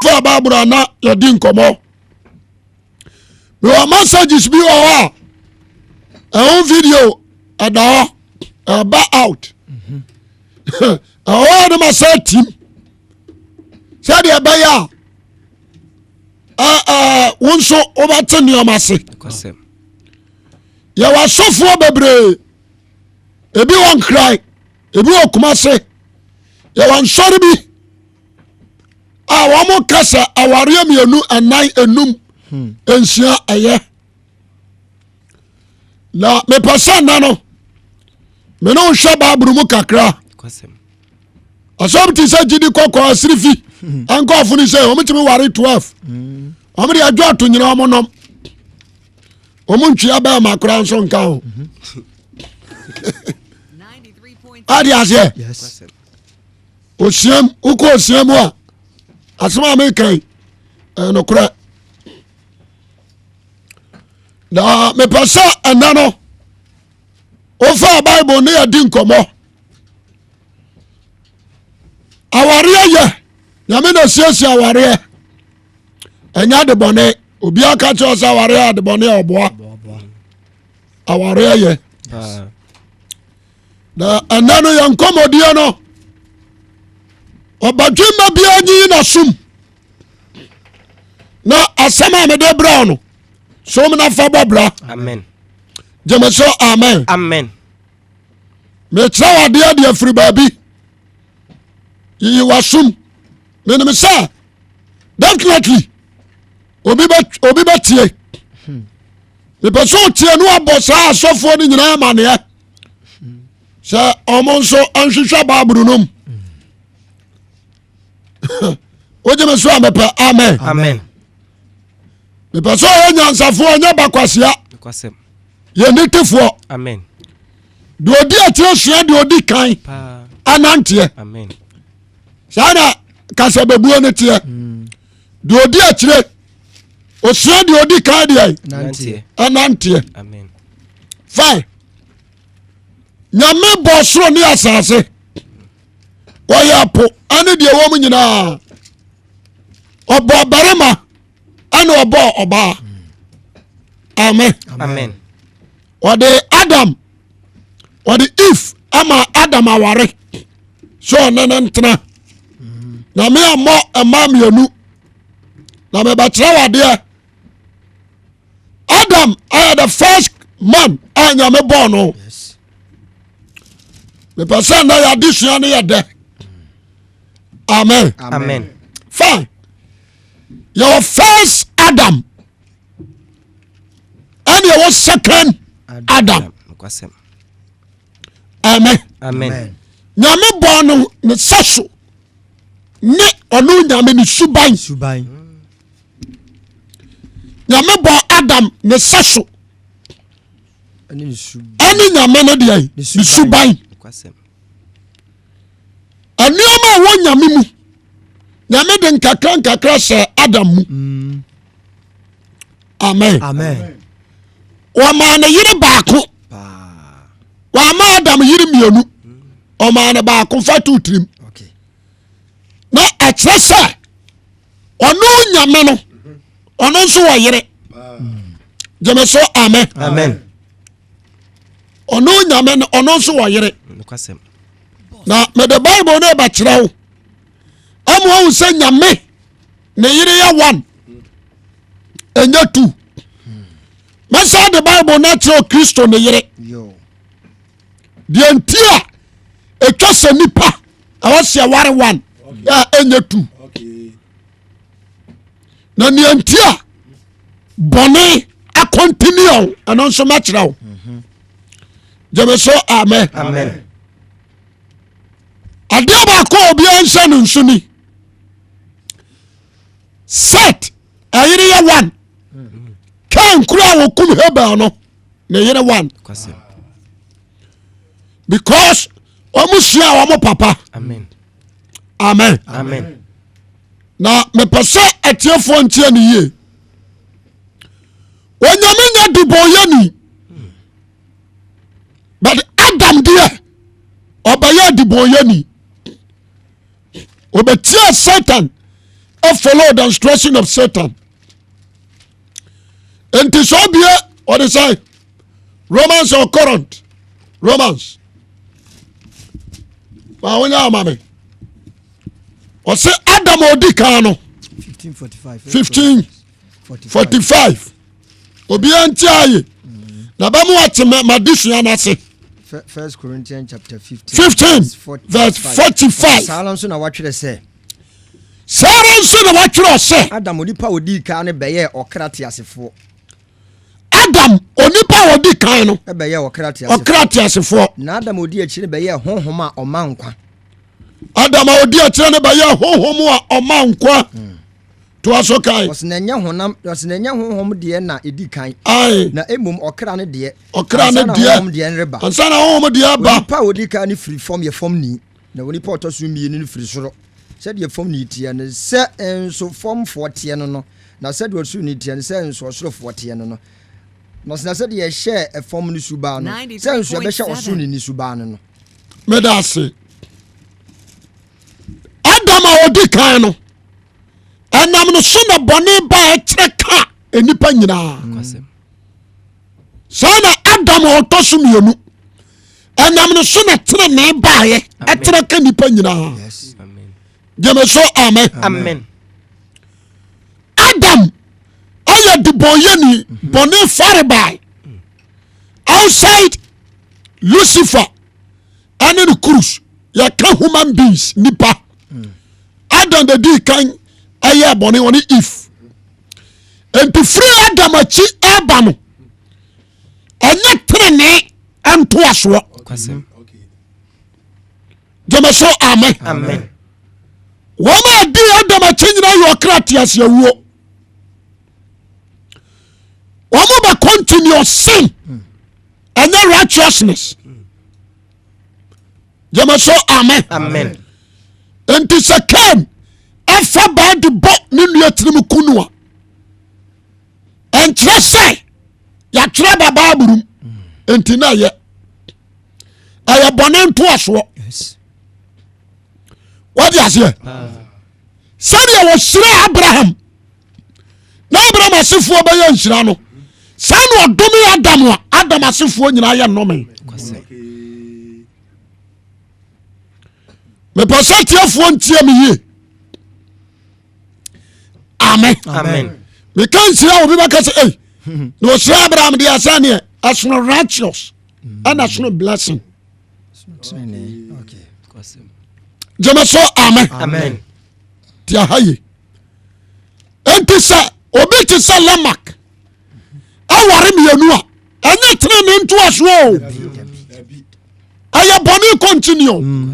Fa Bible a na yɛdi nkɔmmɔ. Mewɔ messages bi wɔ hɔ a ɛho video ɛda hɔ, ɛba out. Ɛhɔ ne ma sɛ tim sɛdeɛ ɛbɛyɛ a wo nso wobɛte nneɛma ase. Yɛwɔ asɔfoɔ bebree, ebi wɔ Nkran, ebi wɔ Kumase. Yɛwɔ nsɔre bi a wɔn ka sɛ awareɛ mmienu, ɛnan, enum, nsia ɛyɛ. Na mepɛ sɛ nna no mene wo hwɛ Baabolo mu kakra. Asɔm te sɛ gyidi kɔkɔɔ asirifi nkɔɔfo no sɛ wɔmtumi ware 12. Wɔn de adwo ato nyina wɔn nom, wɔn ntwea bɛɛ ma koraa nso nka ho. Ade aseɛ osiam, wokɔ osiam mu a, asɛm a mekan nokorɛ. Na mepɛ sɛ ɛnɛ no wofa Bible ne yɛdi nkɔmmɔ. Awareɛ yɛ Nyame na siesie awareɛ, ɛnyɛ adebɔne. Obiara ka kyerɛ sɛ awareɛ adebɔne a, ɔboa. Awareɛ yɛ. Na ɛnɛ no yɛ nkɔmmɔdeɛ no, ɔbadwemma biara nyiyi n'asom na asɛm a mede brɛ no so mena fa bɔ bra. Amen. Gyeme so amen. Amen. Mekyerɛ wo adeɛ deɛ firi baabi yiyi w'asom. Menim sɛ definitely obi bɛ obi bɛtie. Mepɛ sɛ ɔtie no abɔ saa asɔfoɔ no nyinaa amaneɛ sɛ ɔmo nso nhwehwɛ Bible no mu. Wogye me so a, mepɛ amen. Amen. Mepɛ sɛ ɔyɛ nyansafoɔ, ɔnyɛ bakwasea. Nokwasɛm. Yɛne tefoɔ. Amen. Deɛ ɔdi akyerɛ sua deɛ ɔdi kan Paa. ananteɛ. Amen. Saa na kasa bɛbuo no teɛ. Deɛ ɔdi akyire ɔsua deɛ ɔdi kan deɛ Nanteɛ. ɛnanteɛ. Amen. Fine. Nyame bɔ soro ne asase, wɔyɛ po ɛne deɛ wɔ mu nyinaa. Ɔbɔ barima ɛne ɔbɔ ɔbaa. Amen. Amen. Ɔde Adam, ɔde Eve ama Adam aware sɛ ɔne ne ntena. Nyame ammɔ mmaa mmienu. Na mebɛkyerɛ wo adeɛ. Adam ayɛ the first man a Nyame bɔɔ no. Mepɛ sɛ nnɛ yɛade sua no yɛ dɛ. Amen. Amen. Fine. Yɛwɔ first Adam ɛne yɛwɔ second Adam. Nokwasɛm. Amen. Amen. Nyame bɔɔ no ne sɛ so ne ɔno Nyame ne suban. Suban. Nyame bɔɔ Adam ne sɛ so ɛne ne suban. Ɛne Nyame no deɛ ne suban. Nokwasɛm. Nneɛma a ɛwɔ Nyame mu, Nyame de nkakra nkakra hyɛ Adam mu. Amen. Amen. Wɔmaa ne yere baako. Paa. Wɔama Adam yere mmienu, ɔmaa ne baako. Fa to tirim. Na ɛkyerɛ sɛ ɔno Nyame no, ɔno nso wɔ yere. Gyeme so amen. Amen. Ɔno Nyame no, ɔno nso wɔ yere. Nokwasɛm. Na mede Bible no ɛbɛkyerɛ wo ama wahu sɛ Nyame ne yere yɛ one, ɛnyɛ two. Mɛsa de Bible no akyerɛ wo Kristo ne yere. Yo. Deɛ nti a ɛtwa sɛ nipa ɛwɔ sɛ ɛware one a ɛnyɛ two, na nea nti a bɔne acontinue, ɛno nso mɛkyerɛ wo. Gyeme so amen. Amen. Adeɛ baako a obiara nhyɛ no nso ni: Set ɛyere yɛ one. Kain kura a wɔkum Hebel no, ne yere one. Nokwasɛm. Because wɔn sua wɔn papa. Amen. Amen. Amen. Na mepɛ sɛ atiefoɔ ntie ne yie. Onyame nya dibɔnyɛni, but Adam deɛ, ɔbɛyɛ dibɔnyɛni. Ɔbɛtia Satan. Follow the instruction of Satan. Nti sɛ ɔbie ɔde sɛ Romans or Corinth Romans ma wonya ama me ɔsɛ Adam a ɔdi kan no 1545 obiara nti aye na bɛma wate madesua no ase. First Corinthians chapter 15, 15 verse 45. Saa ara nso na wɔatwerɛ sɛ. Saa ara nso na wɔatwerɛ sɛ. Adam onipa a ɔdii kan no bɛyɛɛ ɔkra teasefoɔ. Adam onipa a ɔdi kan no. Bɛyɛɛ ɔkra teasefoɔ. Ɔkra teasefoɔ. Na Adam a ɔdi akyire no bɛyɛɛ honhom a ɔma nkwa. Adam a ɔdi akyire no bɛyɛɛ honhom a ɔma nkwa. Toa so kan. Ɔsɛ na ɛnyɛ honam, ɔsɛ na ɛnyɛ honhom deɛ na ɛdi kan. Ae. Na mmom ɔkra no deɛ. Ɔkra no deɛ. Ansa na honhom deɛ no reba. Ansa na honhom deɛ ba. Onipa a ɔdi kan no firi fam yɛ famni, na onipa a ɔtɔ so mmienu no firi soro. Sɛdeɛ famni teɛ no, sɛ nso famfoɔ teɛ no no, na sɛdeɛ ɔsoroni teɛ no, sɛ nso ɔsorofoɔ teɛ no no. Na ɔsɛ na sɛdeɛ ɛhyɛɛ ɛfam no su baa no, sɛ nso ɛbɛhyɛ ɔsoroni no su baa no no. Meda ase. Adam a ɔdi kan no, ɛnam no so na bɔne ba ɛkyerɛ ka nnipa nyinaa. Saa na Adam a ɔtɔ so mmienu, ɛnam no so na tenenee baeɛ ɛkyerɛ ka nnipa nyinaa. Gyeme so amen. Amen. Adam ɛyɛ debɔnyɛni bɔne farebae outside Lucifer ɛne no cruise yɛka human beings nipa Adam da dii kan ɛyɛ bɔne ɔne Eve nti firi Adam akyi ɛba no ɛnyɛ tenenee ntoasoɔ gyeme so amen wɔn a di Adam akyi nyinaa yɛ ɔkra teaseawuo wɔn bɛ continue sin ɛnyɛ righteousness gyeme so amen amen nti sɛ Cain ɛfa baa de bɔ ne nua tirim ku no a ɛnkyerɛ sɛ yɛatwerɛ ba Bible mu nti na ɛyɛ ɛyɛ bɔne ntoasoɔ wode aseɛ sɛdeɛ wɔhyira Abraham na Abraham asefoɔ bɛyɛ nhyira no saa na ɔdome Adam a Adam asefoɔ nyinaa yɛ nnome mepɛ sɛ tiafoɔ ntie me yie amen meka nhyira obi bɛka sɛ ei na ɔhyira Abraham deɛ asɛ neɛ ɛsono righteous ɛna sono blessing gyeme so amen tiaha ye enti sɛ obi te sɛ Lamak aware mmienu a ɛnyɛ tene ne ntoasoɔ o ɛyɛ bɔne continue mm.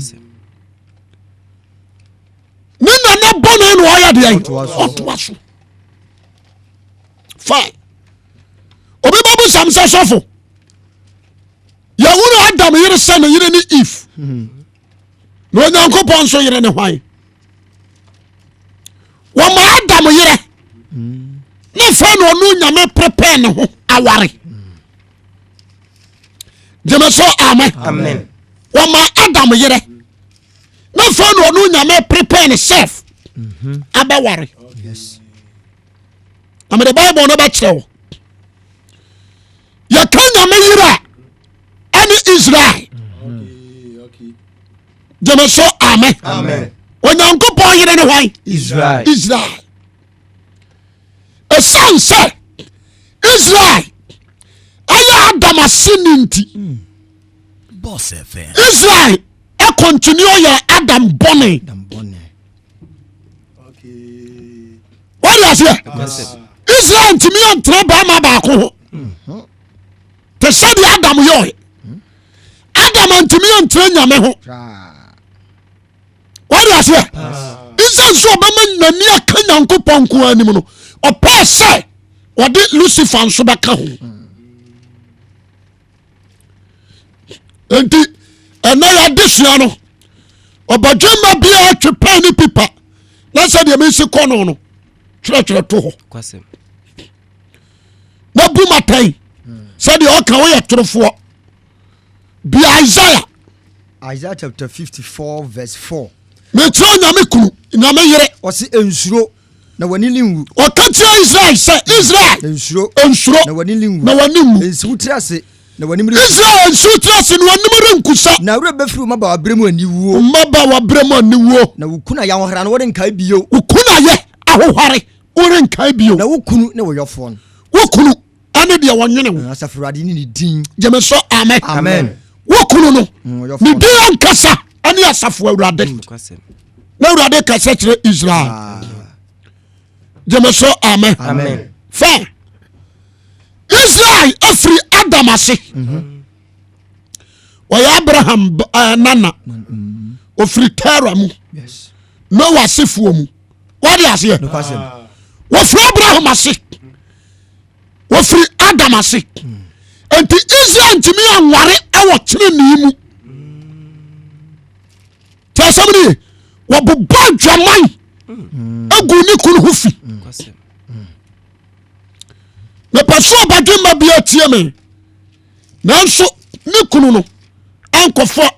ne nana bɔne na ɔyɛ deɛ ɔtoa so fine obi bɛbu sam sɛ sɔfo yɛhunu Adam yere sɛ ne yere ne Eve hmm. Na Onyankopɔn nso yere ne hwan? Wɔma Adam yerɛ ne fa na ɔno Nyame prepare ne ho aware. Gyeme so amen. Wɔma Adam yerɛ ne fa na ɔno Nyame prepare ne self mhm. abɛware. Na mede Bible no bɛkyerɛ wo. Yɛka Nyame yerɛ a ɛne Israel. Gyeme so amen. Onyankopɔn yere ne hwan? Israel. Ɛsiane sɛ Israel ɛyɛ Adam aseni nti Israel ɛkɔntini yɛ Adam bɔne. Wode aseɛ? Israel ntumi antra barima baako ho te sɛ deɛ Adam yɔe. Adam antumi antra Nyame ho. Wode aseɛ? Israel nso ɔbɛma n'ani aka Nyankopɔn nko anim no ɔpɛɛ sɛ ɔde Lucifer nso bɛka ho. Nti ɛnɛ yɛade sua no ɔbadwemma biara twe pɛn ne pipa na sɛdeɛ mesi kɔ no no twerɛtwerɛ to hɔ na bu matɛn sɛdeɛ ɔka woyɛ torofoɔ bia Isaiah. Isaiah chapter 54 verse 4. Mekyerɛ Nyame kunu Nyame yere. Ɔse nsuro. Na w'ani renwu. Ɔka kyerɛ Israel sɛ Israel. Nsuro. Nsuro. Na w'ani renwu. Na w'ani nwu. Nsi wo tiri ase. Na w'anim renkusa. Israel nsi wo tiri ase na w'anim renkusa. Na werɛ bɛfiri wo mmabaawa berɛ mu aniwuo. Mmabaawa berɛ mu aniwuo. Na wo kunu ayɛ ahohora no worenkae bio. Wo kunu ayɛ ahohare worenkae bio. Na wo kunu ne wo yɔfoɔ no. Wo kunu ɛne deɛ wɔnwene wo. Asafo Awurade ne ne din. Gyeme so amen. Amen. Wo kunu no ne din ankasa ɛne asafo Awurade. Na Awurade kasa kyerɛ Israel. Ah. Gyeme so amen. Amen. Fine. Israel afiri Adam ase. Ɔyɛ Abraham eh, nana. Ofiri Tera mu. Noah asefoɔ mu. Wade aseɛ. Wɔfiri Abraham ase. Wɔfiri Adam ase. Nti Israel ntumi anware wɔ tenenee mu. Tí asɛm no ye, wɔbobɔ adwaman agu ne kunu ho fi. Mepɛ so ɔbadwemma bi atie me nanso ne kunu no ankɔfɔ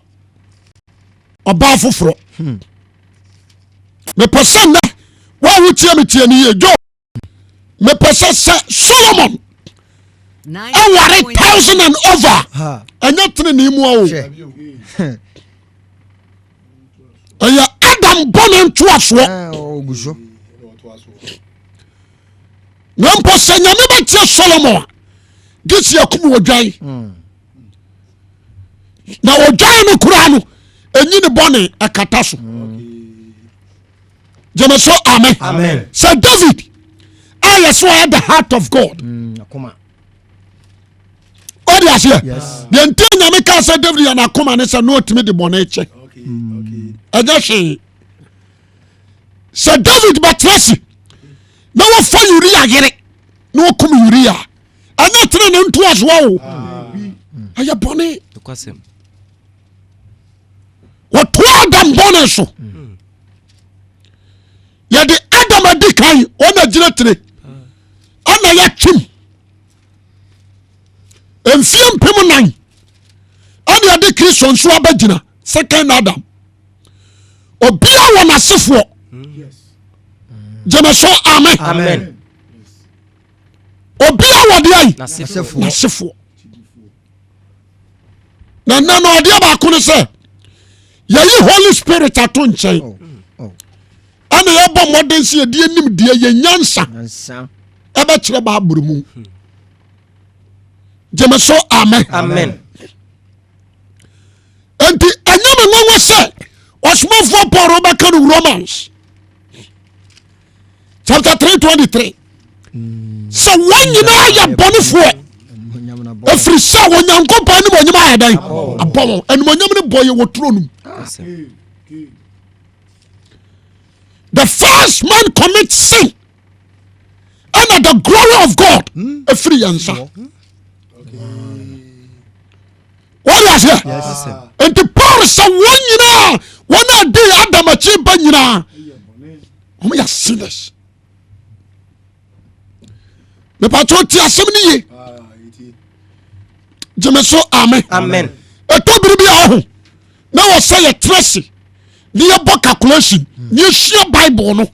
ɔbaa foforɔ. Mepɛ sɛ nnɛ wo a wotie me tie ne yie jo mepɛ sɛ sɛ Solomon ɛware thousand and over ɛnyɛ tenenee mu o ɛyɛ Adam bɔne ntoasoɔ na mpo sɛ Nyame bɛtie Solomon a gye sɛ yɛkum odwan hmm. na odwan no koraa no ɛnyi ne bɔne ɛkata so gyeme so amen sɛ David a yɛ sɛ ɔyɛ the heart of God hmm, ɔde aseɛ deɛ nti Nyame kaa sɛ David yɛ n'akoma ne sɛ na ɔtumi de bɔne kyɛ ɛnyɛ hwee sɛ David bɛtena se na wɔfa Uria yere na wɔkum Uria ɛnyɛ tene ne ntoasoɔ o ɛyɛ bɔne wɔtoa Adam bɔne so yɛde Adam adi kan ɔna gyina tire ɛna yɛtwem mfie 4000 ɛna yɛde Kristo nso abɛgyina second Adam obia wɔ n'asefoɔ gyeme so amen obia wɔ deɛ yi n'asefoɔ na nna no ɔdeɛ baako no sɛ yɛyi Holy Spirit ato nkyɛn oh, oh. ɛna yɛbɔ mmɔden sɛ yɛde anim deɛ yɛ nyansa ɛbɛkyerɛ Bible mu gyeme so amen nti ɛnyɛ me nwanwa sɛ ɔsomafoɔ Paul wobɛka no Romans chapter 3:23 sɛ wɔn nyinaa yɛ bɔnefoɔ ɛfiri sɛ Onyankopɔn animonyam ayɛ dɛn abɔ wɔn animonyam no bɔ yɛ wɔ turo no mu the first man commit sin ɛna the glory of God ɛfiri yɛn nsa wɔde aseɛ nti Paul sɛ wɔn nyinaa wɔn a di Adam akyi ba nyinaa wɔn yɛ sinners mepatɛ ti asɛm no ye gyeme so amen ɛtɔ biri bi a ɔho na wɔ sɛ yɛtena se ne yɛbɔ calculation ne yɛsua Bible no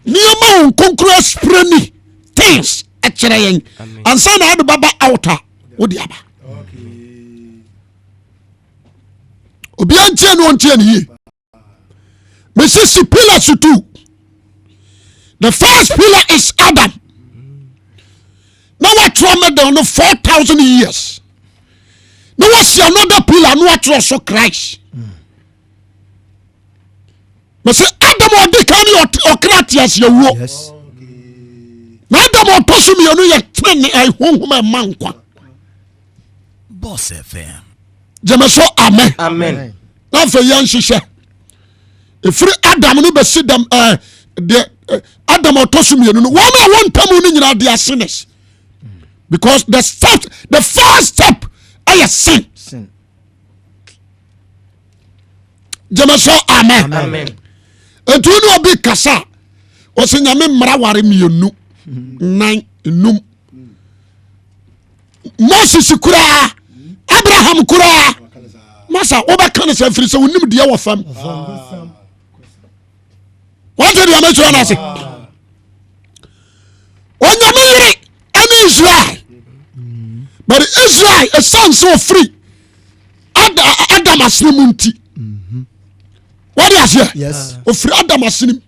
ne yɛma wɔn nkonkoro asipirani things ɛkyerɛ yɛn ansa na ade bɛba out a wode aba obiara ntie ne ɔntie ne yie mesisi pillar so two the first pillar is Adam na watwerɛ middle no 4000 years na wasi another pillar na watwerɛ so Christ mese Adam ɔdi kan ne ɔkra teaseawuo na Adam ɔtɔ so mmienu yɛ tenene honhom ɛma nkwa Boss FM. Gyeme so amen. Amen. Na afei yɛnhyehyɛ ɛfiri Adam no bɛsi dam ɛɛ deɛ Adam ɔtɔ so mmienu no wɔn a wɔn ntam no nyinaa they are sinners because the step the first step ɛyɛ sin. Sin. Gyeme so amen. Amen. Nti wo ne obi kasa a ɔsɛ Nyame mmara ware mmienu nan num Moses koraa Abraham koraa masa wobɛka no sɛ firi sɛ wonim deɛ wɔ fam wate deɛ mɛkyerɛ no ase. But Israel ɛsiane sɛ ɔfiri Adam asene mu nti wode aseɛ ɔfiri Adam asene mu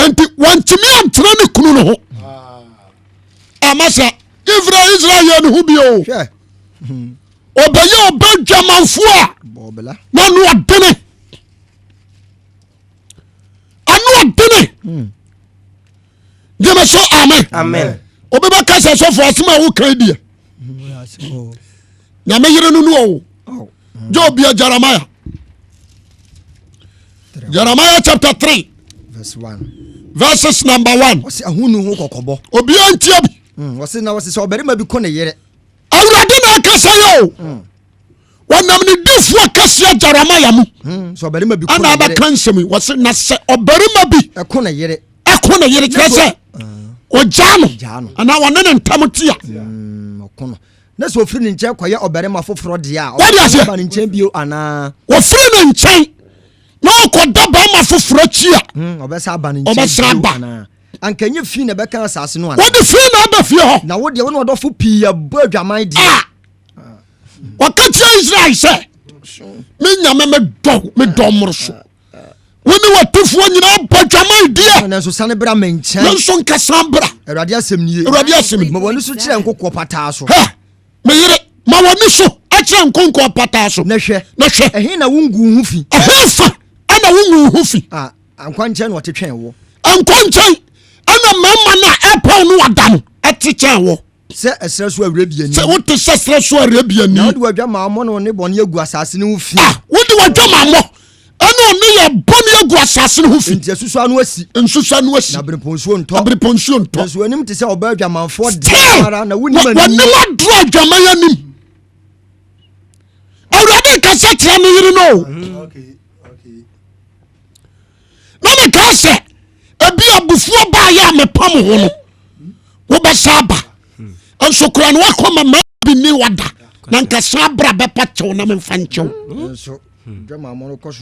nti wantumi antena ne kunu no ho ama sɛ Israel Israel yɛ ne ho bio ɔbɛyɛ ɔbɛ dwamanfoɔ a na ano ɔdene ano ɔdene hmm. gyeme so amen obi bɛka sɛ sɔfo asɛm a woka deɛ nyame yere no no ɔwo oh. gye obia Jeremiah Jeremiah chapter 3 verse 1 verses number 1 ɔsɛ ahonu ho kɔkɔbɔ obia ntia bi ɔsɛ na ɔsɛ sɛ ɔbarima bi ko ne yere Awurade na ɛkasa yɛ o hmm. Wɔnam ne difoɔ kɛseɛ Jeremiah mu ɛna abɛka nsɛm yi. Wɔse na sɛ ɔbarima bi ɛko ne yere ɛko ne yere kyerɛ sɛ ɔgyaa no anaa ɔne ne ntam tea na sɛ ɔfiri ne nkyɛn kɔyɛ ɔbarima foforɔ deɛ a wode aseɛ ɔba ne nkyɛn bio anaa ɔfiri ne nkyɛn na ɔkɔda barima foforɔ akyi a ɔbɛsa aba ne nkyɛn ɔbɛsa aba Anka ɛnyɛ fi na ɛbɛka asase no anaa? Wode fi na aba fie hɔ. Na wo deɛ wo ne ɔdɔfo pii abɔ adwaman deɛ. Ah! Wɔka kyerɛ Israel sɛ, me nyame medɔ medɔ mmoro so. Wo ne w'atifoɔ nyinaa bɔ adwaman deɛ. Nanso sane bra me nkyɛn. Nanso nka san bra. Awurade asɛm nie. Awurade asɛm nie. Ma w'ani so kyerɛ nkokoɔ pataa so. Hɛ! Me yere, ma w'ani so akyerɛ nkokoɔ pataa so. Na hwɛ. Na hwɛ. Ɛhe na wongu wo ho fi? Ɛhe fa ɛna wongu wo ho fi? Ah, Nkwa nkyɛn na ɔte twɛn wo. Nkwa nkyɛn ɛna mmarima no a ɛpɛw no ada no ɛte kyɛn wo. Sɛ ɛserɛ so Arabiani. Sɛ wote sɛ serɛ so Arabiani. Na wode w'adwamammɔ ne wo nnebɔne agu asase no ho fi. Ah, wode w'adwamammɔ ɛne ɔne yɛ bɔne agu asase no ho fi. Nti asusu ano asi. Nsusu ano asi. Na berepɔ nsuo ntɔ. Aberepɔ nsuo ntɔ. Nanso w'anim te sɛ ɔbaa adwamanfoɔ deɛ ara na wonim anim. W'anim adoro adwaman anim. Awurade kasa kyerɛ ne yere no. Mm. Na mekaa sɛ ebi abufuo baayɛ a mepam ho no wobɛsa aba nso kora no wakɔ ma ma bi ne wada na nka san bra bɛpa kyɛw na memfa nkyɛw nanso wadwama mo ɛkɔ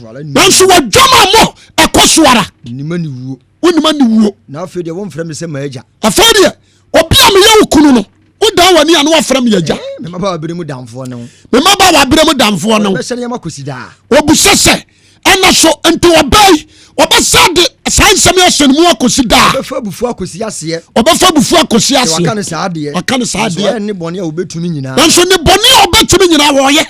so ara wonim aniwuo na afei deɛ womfrɛ me sɛ m'agya afei deɛ obi a meyɛ wo kunu no wodan w'ani a na wafrɛ me agya eh, me mmabaa waberɛ mu damfoɔ ne wo me mmabaa waberɛ mu damfoɔ ne wo bɛhyɛ nneɛma kɔsi daa wɔbusa sɛ ɛna so nti ɔbaa yi ɔbɛsa de saa nsɛm yi ahyɛ ne mu akɔsi daa ɔbɛfa abufuo akɔsi aseɛ ɔbɛfa abufuo akɔsi aseɛ waka ne saa adeɛ waka ne saa adeɛ ne bɔne a wɔbɛtumi nyinaa nanso ne bɔne a wɔbɛtumi nyinaa wɔyɛ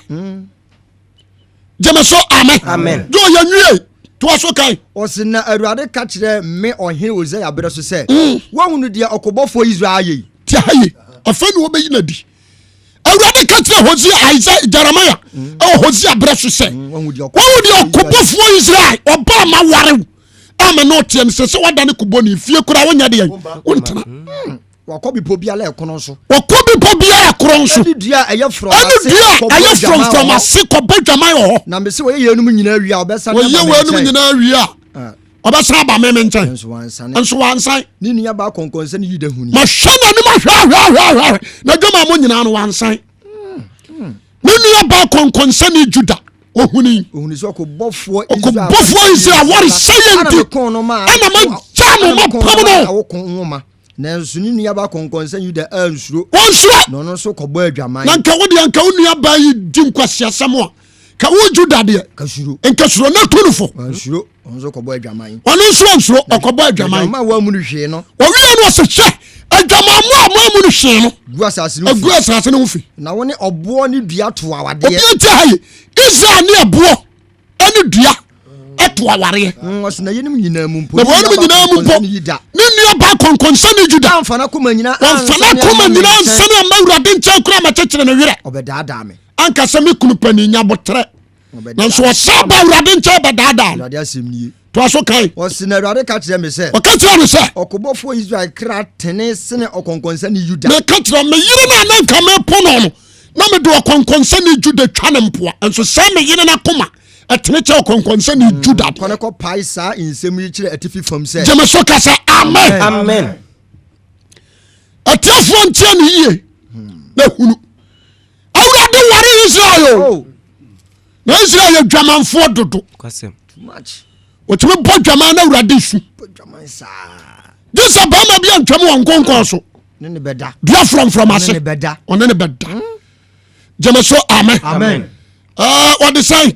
gyeme so amen amen yɛ ɔyɛ nwie toa so kan. Ɔse na Awurade ka kyerɛɛ me ɔhene Hosea berɛ so sɛ, Woahunu deɛ ɔkobɔfoɔ Israel ayɛ yi? Ti ha yi, afei na wɔbɛyi no adi. Awurade ka kyerɛ Hosea, Isaiah, Jeremiah ɛwɔ Hosea berɛ so sɛ, Woahu deɛ woahu deɛ ɔkobɔfoɔ Israel ɔbaa ma ware wo ama na ɔteɛ no sɛ sɛ woada ne kobɔne fie koraa wonyɛ deɛ wontena. Wakɔ bepɔ biara a ɛkorɔn so. Wakɔ bepɔ biara a ɛkorɔn so. Ɛne dua a ɛyɛ frɔm ase. Ɛne dua a ɛyɛ frɔmfrɔm ase kɔbɔ dwaman wɔ hɔ. Na mese wɔyɛ yeinom nyinaa wie a ɔbɛsan aba me nkyɛn. Wɔyɛ weinom nyinaa wie a ah. ɔbɛsan aba me me nkyɛn. Nso wansane. Nso wansan. Ne nua baa kɔnkɔnsɛ ne Yuda huni. Mahwɛ n'anim ahwɛ ahwɛ ahwɛ ahwɛ na dwama mo nyinaa no wansan. Ne nua baa kɔnkɔnsɛ ne Juda ohuni. Ohuni sɛ ɔkobɔfoɔ Israel. Ɔkobɔfoɔ Israel wɔresɛ yɛn nti. Ɛna magya no mapam no. Nanso ne nuabaa kɔnkɔnsa Yuda ansuro. Wansuro. Na ɔno nso kɔbɔɔ adwaman. Na nka wo deɛ nka wo nuabaa yi di nkwaseasɛm a, ka wo Juda deɛ. Kasuro. Nka suro na tu no fo. Wansuro. Ɔno nso kɔbɔɔ adwaman. Ɔno nso ansuro, ɔkɔbɔɔ adwaman. Adwaman a wɔammu no hwee no. Ɔwie no ɔsɛ hwɛ adwamanmɔ a moammu no hwee no. Gu asase no ho fi. Agu asase no ho fi. Na wo ne ɔboɔ ne dua to awadeɛ. Obi nti ha yi, Israel ne ɛboɔ. ɛne dua ɛto awareɛ. Mm, ɔsɛ na yɛnom nyinaa mu mpo. Na wɔnom nyinaa mu mpo. Ne nua ba kɔnkɔnsɛne Juda. Wɔmfa n'akoma nyinaa ansane amma Awurade nkyɛn koraa ma kyekyere ne werɛ. Ɔbɛdaadaa me. Anka sɛ me kunu panin nya boterɛ. Nanso ɔsan ba Awurade nkyɛn bɛdaadaa no. Awurade asɛm nie. Toa so kan. Ɔse na Awurade ka kyerɛ me sɛ. Ɔka kyerɛ me sɛ. Ɔkobɔfoɔ Israel kra tene sene ɔkɔnkɔnsani Yuda. Meka kyerɛ me yere no a na nka mepo no no, na mede ɔkɔnkɔnsani Juda twa ne mpoa. Nso sɛ me yere no akoma ɛtene kyɛ ɔkɔnkɔnsani mm, Juda deɛ. Kɔ ne kɔ pae saa nsɛm yi kyerɛ atifi fam sɛ. Gyeme so ka sɛ amen. Amen. Atiefoɔ ntie ne yie na hunu. Awurade ware Israel o. Oh. Na Israel yɛ dwamanfoɔ dodo. Wɔtumi bɔ dwaman na Awurade su. Gye sɛ barima bi antwam wɔ nkonkɔn so. Dua frɔmfrɔm ase ɔne ne bɛda. Gyeme so amen. Amen. Wɔde sɛn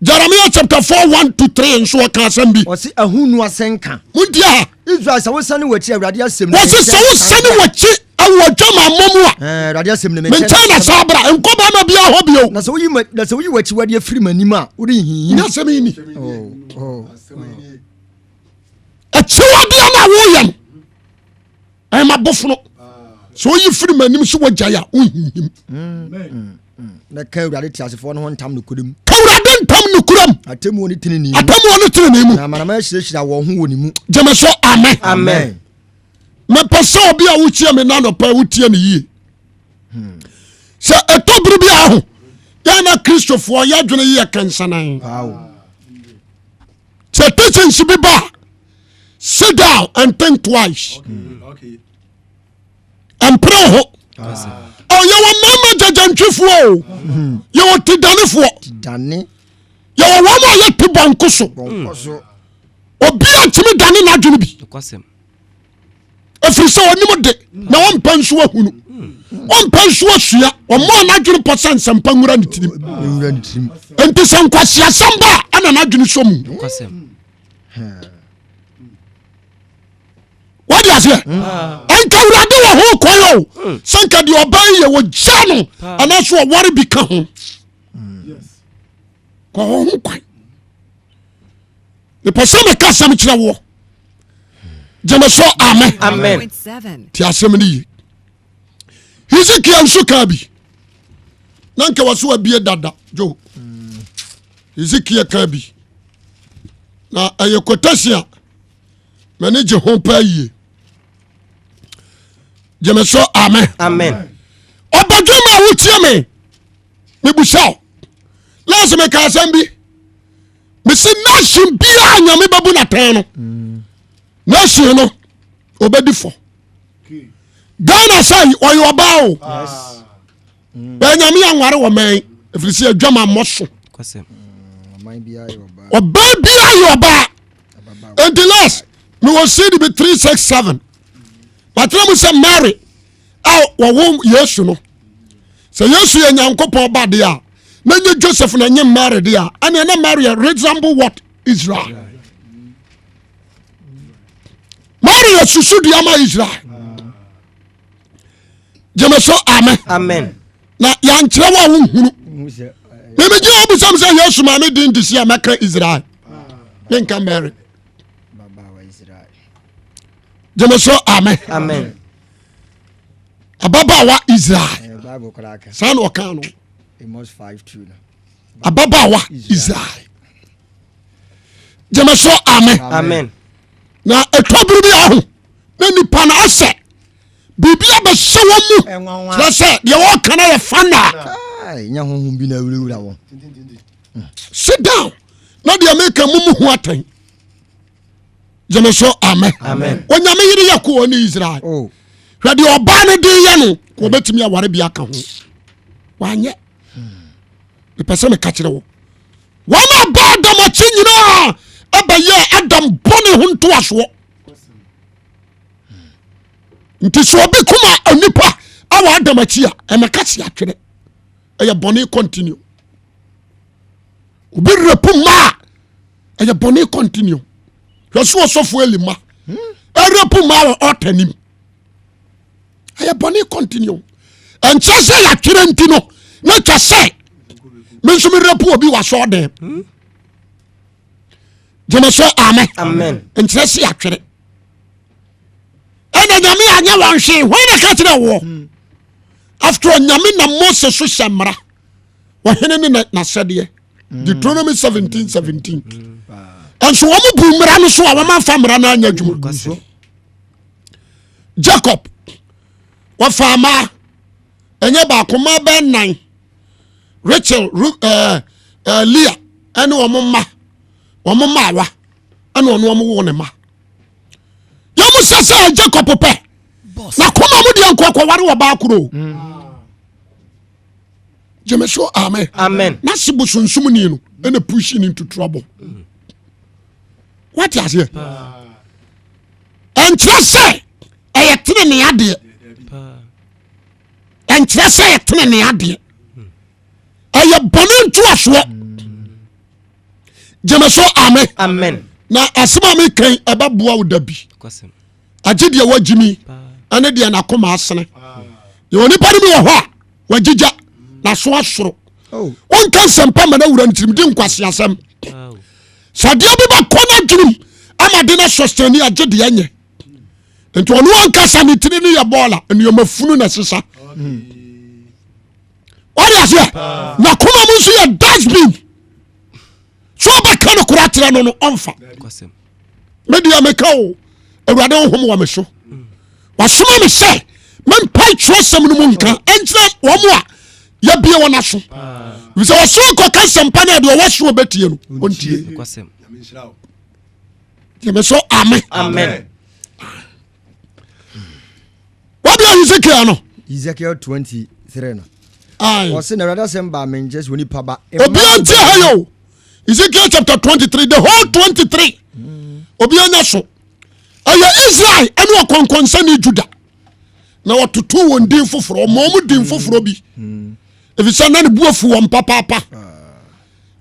Jeremiah chapter 4 1 to 3 nso ɔka asɛm bi. Ɔsi ahunu asɛnka. Muntie ha. Israel sɛ wosane w'akyi Awurade asɛm. Wɔsi sɛ wosane w'akyi awɔ adwamammɔ mu a. Awurade asɛm ne me nkyɛn na saa bra nkɔ bɛrima biara hɔ bio. Na sɛ woyi na sɛ woyi w'akyi w'ade afiri m'anim a worenhinhim. Nyɛ asɛm yi ni. Akyiwadeɛ no a woyɛ no ɛma bofono sɛ woyi firi m'anim sɛ wagyae a wonhinhim. Na ka Awurade teasefoɔ no ho ntam nokorɛ mu. Ka Awurade ntam nokorɛ mu. Atemmuo ne tenenee mu. Atemmuo ne tenenee mu. Na amanaman ahyirahyira wɔn ho wɔ ne mu. Gyeme so amen. Amen. Mepɛ sɛ obi a wotie me na nɔpɛ wotie ne yie. Sɛ ɛtɔ bere bi a ho yɛn na Kristofoɔ yɛdwene yɛ kɛnsanan. Sɛ teachings bi ba sit down and think twice. Okay. Mpere ho. Oh, yɛwɔ mmarima gyagyantwifoɔ o. Yɛwɔ tidanefoɔ. Yɛwɔ wɔn a yɛte bɔnko so. Obi a ntumi dane n'adwene bi. Ɛfiri sɛ ɔnim de na ɔmpɛ nso ahunu. Ɔmpɛ nso asua. Ɔmmɔɔ n'adwene pɔ sɛ nsɛmpa nwura ne tirim. Nti sɛ nkwaseasɛm ba a ɛna n'adwene sɔ mu. Wode aseɛ ɛnka awurade wɔ ho kwan o sɛ nka deɛ ɔbaa yɛ wɔgya no anaasɛ ɔware bi ka ho kɔ hɔ ho kwan. Mepɛ sɛ meka asɛm kyerɛ woɔ. Gyeme so amen. Ti asɛm no ye. Hesekiel nso kaa bi na nka wɔ so abie dada jo. Hesekiel kaa bi na ɛyɛ quotation a m'ani gye ho paa yie. Gyeme so amen. Amen. Ɔbadwe ma a wotie me mebusa wo last meka asɛm bi mese nation biaa nyame bɛbu natɛn no nation no ɔbɛdi fɔ. Ghana sɛ ɔyɛ ɔbaa o bɛɛ nyame anware wɔ mɛn ɛfiri sɛ adwama mmɔ so. Ɔbaa biaa yɛ ɔbaa. Enti last mewɔ cd bi 367 matena mu sɛ Mary a wɔwo Yesu no sɛ Yesu yɛ Nyankopɔn ba deɛ a na nye Joseph na nye Mary deɛ a ɛneɛ na Mary yɛ resemble what Israel. Mary yɛ susudua ma Israel. Gyeme so amen. Amen. Na yɛnkyerɛ wo a wonhunu. Memegye wo busam sɛ Yesu maame din de si a mɛka Israel menka Mary. Gyeme so amen. Amen. Ababaawa Israel saa na ɔka no. Ababaawa Israel. Gyeme so amen. Amen. Na ɛtɔ bere bi aho na nipa no asɛ biribi abɛhyɛ wɔn mu kyerɛ sɛ deɛ wɔka no yɛ fa na nya honhom bi na awurawura wɔn. Sit down na deɛ meka mu mu ho atɛn. Gyeme so amen. Onyame yere yɛ ko ɔne Israel. Oh. Hwɛ deɛ ɔbaa no de yɛ no wɔbɛtumi aware bi aka ho wanyɛ. Mepɛ sɛ meka kyerɛ wo wɔn a ba Adam akyi nyinaa ɛbɛyɛ Adam bɔne ho ntoasoɔ. Nti sɛ obi kuma onipa awɔ Adam akyi a ɛmɛka se atwerɛ ɛyɛ bɔne continue. Obi repu mmaa ɛyɛ bɔne continue. Hwɛ so ɔsɔfo Eli ma ɛrepu mmaa wɔ ɔta nim ɛyɛ bɔne continue. Ɛnkyɛ sɛ yɛatwerɛ nti no na twa sɛ me nso merepu obi wɔ asɔɔ dɛm. Gyeme so amen. Amen. Nkyerɛ sɛ yɛatwerɛ ɛna nyame anyɛ wɔn hwee. Hwan na ka kyerɛ woɔ? After all nyame na Mose so hyɛ mmara ɔhene ne n'asɛdeɛ. Deuteronomy 17 17 ɛnso wɔn bu mmara no so a wɔn afa mmara no anyɛ adwuma. Jacob wɔfa mmaa ɛnyɛ baako mmaa bɛɛ nan Rachel Ru ɛɛ ɛɛ Leah ɛne wɔn mma wɔn mmaawa ɛna ɔno wɔn wo ne mma. Yɛn mo sɛ sɛ Jacob pɛ na kɔma mo deɛ nkɔkɔware wɔ baa koro. Gyeme so amen. Amen. Na se bosonsom ni no ɛna push ne into trouble. Wate aseɛ? Ɛnkyerɛ sɛ ɛyɛ tene ne adeɛ. Ɛnkyerɛ sɛ yɛtene ne adeɛ. Ɛyɛ bɔne ntoasoɔ. Gyeme so amen. Amen. Na asɛm a mekan ɛbɛboa wo da bi. Agye deɛ wagyimi ɛne deɛ n'akoma asene. Yɛwɔ nipa no bi wɔ hɔ a wagyigya n'aso asoro. Oh. Wonka nsɛmpa ma no awura no tirim di nkwaseasɛm. Sɛ adeɛ bi bɛkɔ no adwenem ama de no asɔstani agye deɛ nyɛ. Nti ɔno ankasa ne tiri no yɛ bɔɔla nneɛma funu na ɛsesa. Wade aseɛ n'akoma mu nso yɛ dustbin. So ɔbɛka no kora akyerɛ no no ɔmfa. Medeɛ meka o awurade honhom wɔ me so. Wasoma me sɛ mempae twerɛsɛm no mu nka ɛnkyerɛ wɔn a yɛbie wɔn aso. Sɛ wɔsoro kɔka nsɛmpa no a deɛ ɔwɔ so ɔbɛtie no ɔntie. Gyeme so amen. Amen. Wabia Ezekiel no. Ezekiel 23 no. Aye. Ɔse na Awurade asɛm baa me nkyɛn sɛ onipa ba. Obia ntie ha yɛ o. Ezekiel chapter 23 the whole 23. Obia nya so. Ɛyɛ Israel ɛne ɔkɔnkɔnsɛne Juda. Na wɔtoto wɔn din foforɔ, ɔma wɔn din foforɔ bi. Efisɛ na ne bu afu wɔn papaapa.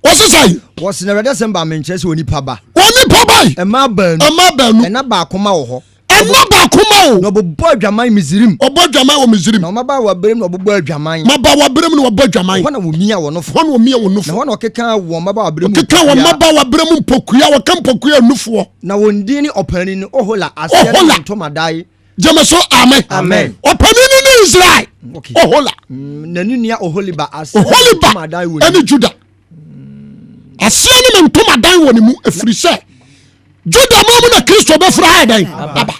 Wɔse sɛ. Wɔse na Awurade asɛm baa me nkyɛn sɛ onipa ba. Onipa ba yi. Mmaa baanu. Mmaa baanu. Ɛna baako ma wɔ hɔ. Ɛna baako ma o. Na ɔbobɔ adwaman Misrim. Ɔbɔ adwaman wɔ Misrim. Na ɔmaba wɔ berem na ɔbobɔ adwaman. Maba wɔ berem na ɔbɔ adwaman. Hɔ na wɔmia wɔn nofo. Hɔ na wɔmia wɔn nofo. Na hɔ na ɔkeka wɔn mmaba wɔ berem mpokua. Ɔkeka wɔn mmaba wɔ berem mpokua. Wɔka mpokua nufoɔ. Na wɔn din ne ɔpanin no Ohola aseɛ ne ntomadan. Gyeme so amen. Amen. Ɔpanin no ne Israel. Okay. Ohola. Na ne nua Oholiba aseɛ ne Oholiba ntomadan wɔ ne ɛne Juda. Aseɛ ne me ntomadan wɔ ne mu ɛfiri sɛ Juda ma mu na Kristo bɛfiri ayɛ dɛn aba.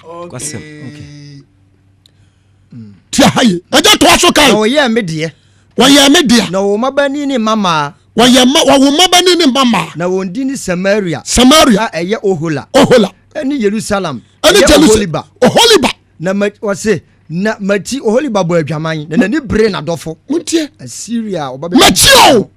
Tia ha ye. Ɛgya toa so kan. Na wɔyɛɛ me deɛ. Wɔyɛɛ me deɛ. Na wɔn mmabanin ne mmammaa. Wɔyɛ mma wɔwo mmabanin ne mmammaa. Na wɔn din ne Samaria. Samaria. A ɛyɛ Ohola. Ohola. Ɛne Yerusalem. Ɛne Ɛyɛ Oholiba. Oholiba. Na ma wɔse na mati Oholiba bɔ adwaman na n'ani bere n'adɔfo. Montie. Asiria ɔba bɛ. Mati o.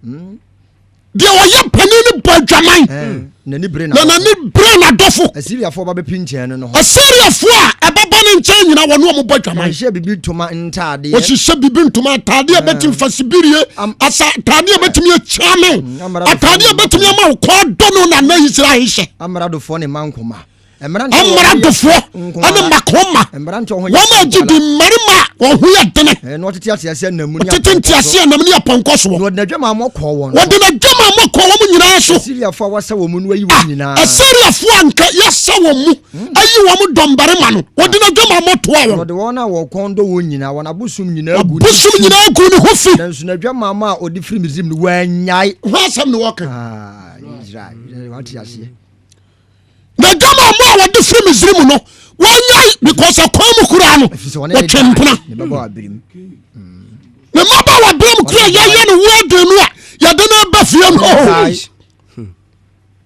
Deɛ ɔyɛ panin no bɔ adwaman. N'ani bere Na n'ani bere n'adɔfo. Asiriafoɔ ba bɛpi nkyɛn no no ho. Asiriafoɔ a ɛbɛba ne nkyɛn nyina wɔne wɔn bɔ adwaman. Wɔhyehyɛ bibi ntoma ntaadeɛ. Wɔhyehyɛ bibi ntoma ataadeɛ a ɛbɛtumi fasibirie asa ataadeɛ a ɛbɛtumi akyia me ataadeɛ a ɛbɛtumi ama wo kɔn dɔ no na na Israel hyɛ. Amradofoɔ ne mmankoma. Amradofoɔ ne mmakoma. Wɔn a gye di mmarima a wɔn ho yɛ dene. Na wɔtete nteaseɛnam ne Wɔtete nteaseɛnam ne apɔnkɔ soɔ. Na wɔde n'adwamammɔ kɔɔ wɔn so. Wɔde n'adwamammɔ kɔɔ wɔn nyinaa so. Asiriafoɔ a wɔasa wɔn mu no ayi wɔn nyinaa. Asiriafoɔ a nka yɛasa wɔn mu ayi wɔn dɔmbarima no, wɔde n'adwamammɔ toa wɔn. Wɔde wɔn a wɔn kɔn dɔ wɔn nyinaa, wɔn abosom nyinaa gu ne Abosom nyinaa gu ne ho fi. Nanso n'adwamammɔ a ɔde firi Misraim no, wannyae. Ho asɛm na wɔka. Ah, Israel, wate aseɛ. N'adwamammɔ a wɔde firi Misraim no, wannyae because ɛkwan mu koraa no, wɔtwe mpena. Ne mmabaawa berɛ mu kura yɛyɛ no wedding no a yɛde no ba fie no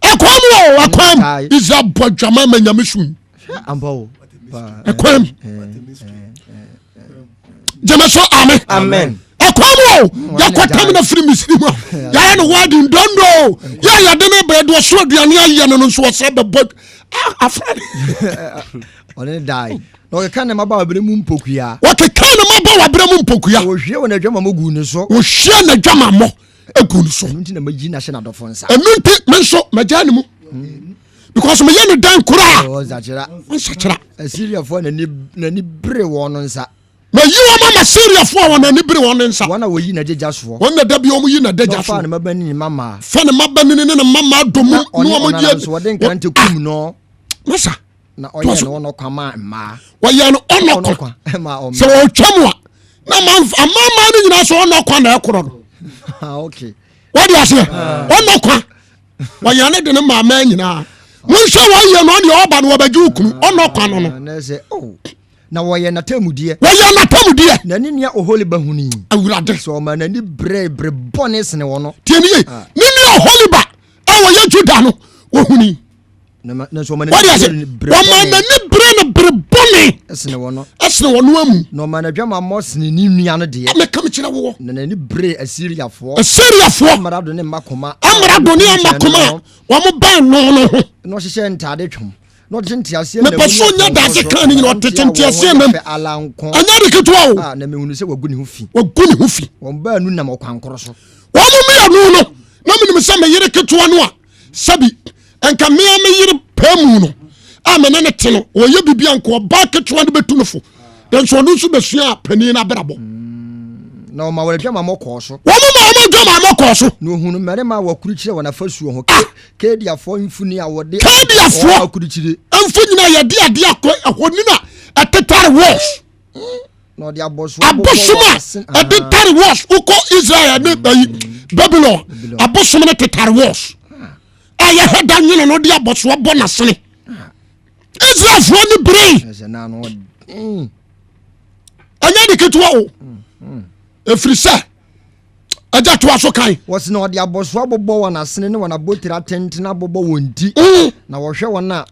ɛkwan mu o ɛkwan mu Israel bɔ adwama ma nyame sum ɛkwan mu gyeme so amen ɛkwan mu o yɛkɔtam no firi Misiri mu a yɛayɛ no wedding dondo yɛ yɛde no bɛɛ de ɔsoro aduane ayɛ no no nso ɔsɛ bɛbɔ afra ɔne dae na ɔkeka ne mmabaawa berɛ mu mpokua wɔkeka ne mmabaawa berɛ mu mpokua wɔhwie wɔn adwamammɔ guu ne so wɔhwie n'adwamammɔ agu ne so ɛno nti na magyi no ahyɛ n'adɔfo nsa ɛno nti me nso magyaa ne mu because meyɛ ne dan koraa ɔnsakyera ɔnsakyera Asiriafoɔ n'ani bere wɔn no nsa mayi wɔn ama Syriafoɔ a wɔn ani bere wɔn no nsa wɔn a wɔyi n'adagya soɔ wɔn na da bi wɔn yi n'adagya soɔ fa ne mmabanin ne mmammaa fa ne mmabanin ne ne mmammaa dɔ mu na ɔne ɔnana nso wɔde nkrante kum no masa na ɔyɛ no ɔnɔkwa maa mmaa wɔyɛ no ɔnɔkwa sɛ wɔtwa mu a na amama no nyinaa sɛ ɔnɔkwa na ɛkorɔ no ah, wɔde aseɛ ah. ɔnɔkwa wɔyɛ ne de no maama nyinaa monhwɛ wɔyɛ no ɔne ɔba no wɔbɛgye wo kunu ɔnɔkwa no no oh. na wɔyɛ n'atamudeɛ wɔyɛ n'atamudeɛ na ne nua Oholiba huni awurade sɛ ɔma n'ani bere bere bɔne sene wɔ no tie ne ye ah. ne nua Oholiba a wɔyɛ Juda no wɔhuni Wode ase wɔma n'ani bere no bere bɔne ɛsene wɔn ɛsene wɔn amu na ɔma n'adwamammɔ sene ne nua no deɛ meka mekyerɛ woɔ na n'ani bere asiriafoɔ asiriafoɔ amrado ne mmakoma amrado ne mmakoma a wɔn bɛn no no ho na ɔhyehyɛ ntaade twom. Na ɔtete nteaseɛnam Mepɛ mu sɛ ne ɔnya apɔnkɔ dadze so, kan no nyina na ɔtete ɔnte a wɔn ho yɛ nteaseɛnam fɛ ala nko. Ɛnyɛ ade ketewa o. A, na mehunu sɛ wagu ne ho fi. Wagu ne ho fi. Wɔn baanu nam ɔkwan koro so. Wɔn mmienu no, na menim sɛ me yere ketewa no a sɛbi nka mmea me yere pɛɛ mu no a me ne ne te no, ɔyɛ biribi a nka ɔbaa ketewa no bɛtu no fo. Nanso ɔno nso bɛsua panin no abrabɔ. Na ɔma wɔn adwamammɔ kɔɔ so. Wɔn ma wɔn adwamammɔ kɔɔ so. Na ohunu mmarima a wɔakurukyire wɔn afasuo ho. Ah! Kaldeafoɔ mfoni a wɔde Kaldeafoɔ akurukyire. Mfoni a yɛde adeɛ akɔ ɛhɔnin a ɛtetare walls. Na ɔde abɔsoɔ bobɔ Abosom wɔn a asen. ɛtetare walls wokɔ Israel ne ayi Babylon abosom no tetare walls a yɛhɛ da nwene no de abɔsoɔ bɔ n'asene. Israelfoɔ ne bere. Ɛsɛ na ano ɔden. Ɛnyɛ de ketewa o. Ɛfiri sɛ agya toa so kan. Wɔsi na ɔde abɔsoɔ abobɔ wɔn asene ne wɔn abotire atenten abobɔ wɔn ti. Na wɔhwɛ wɔn a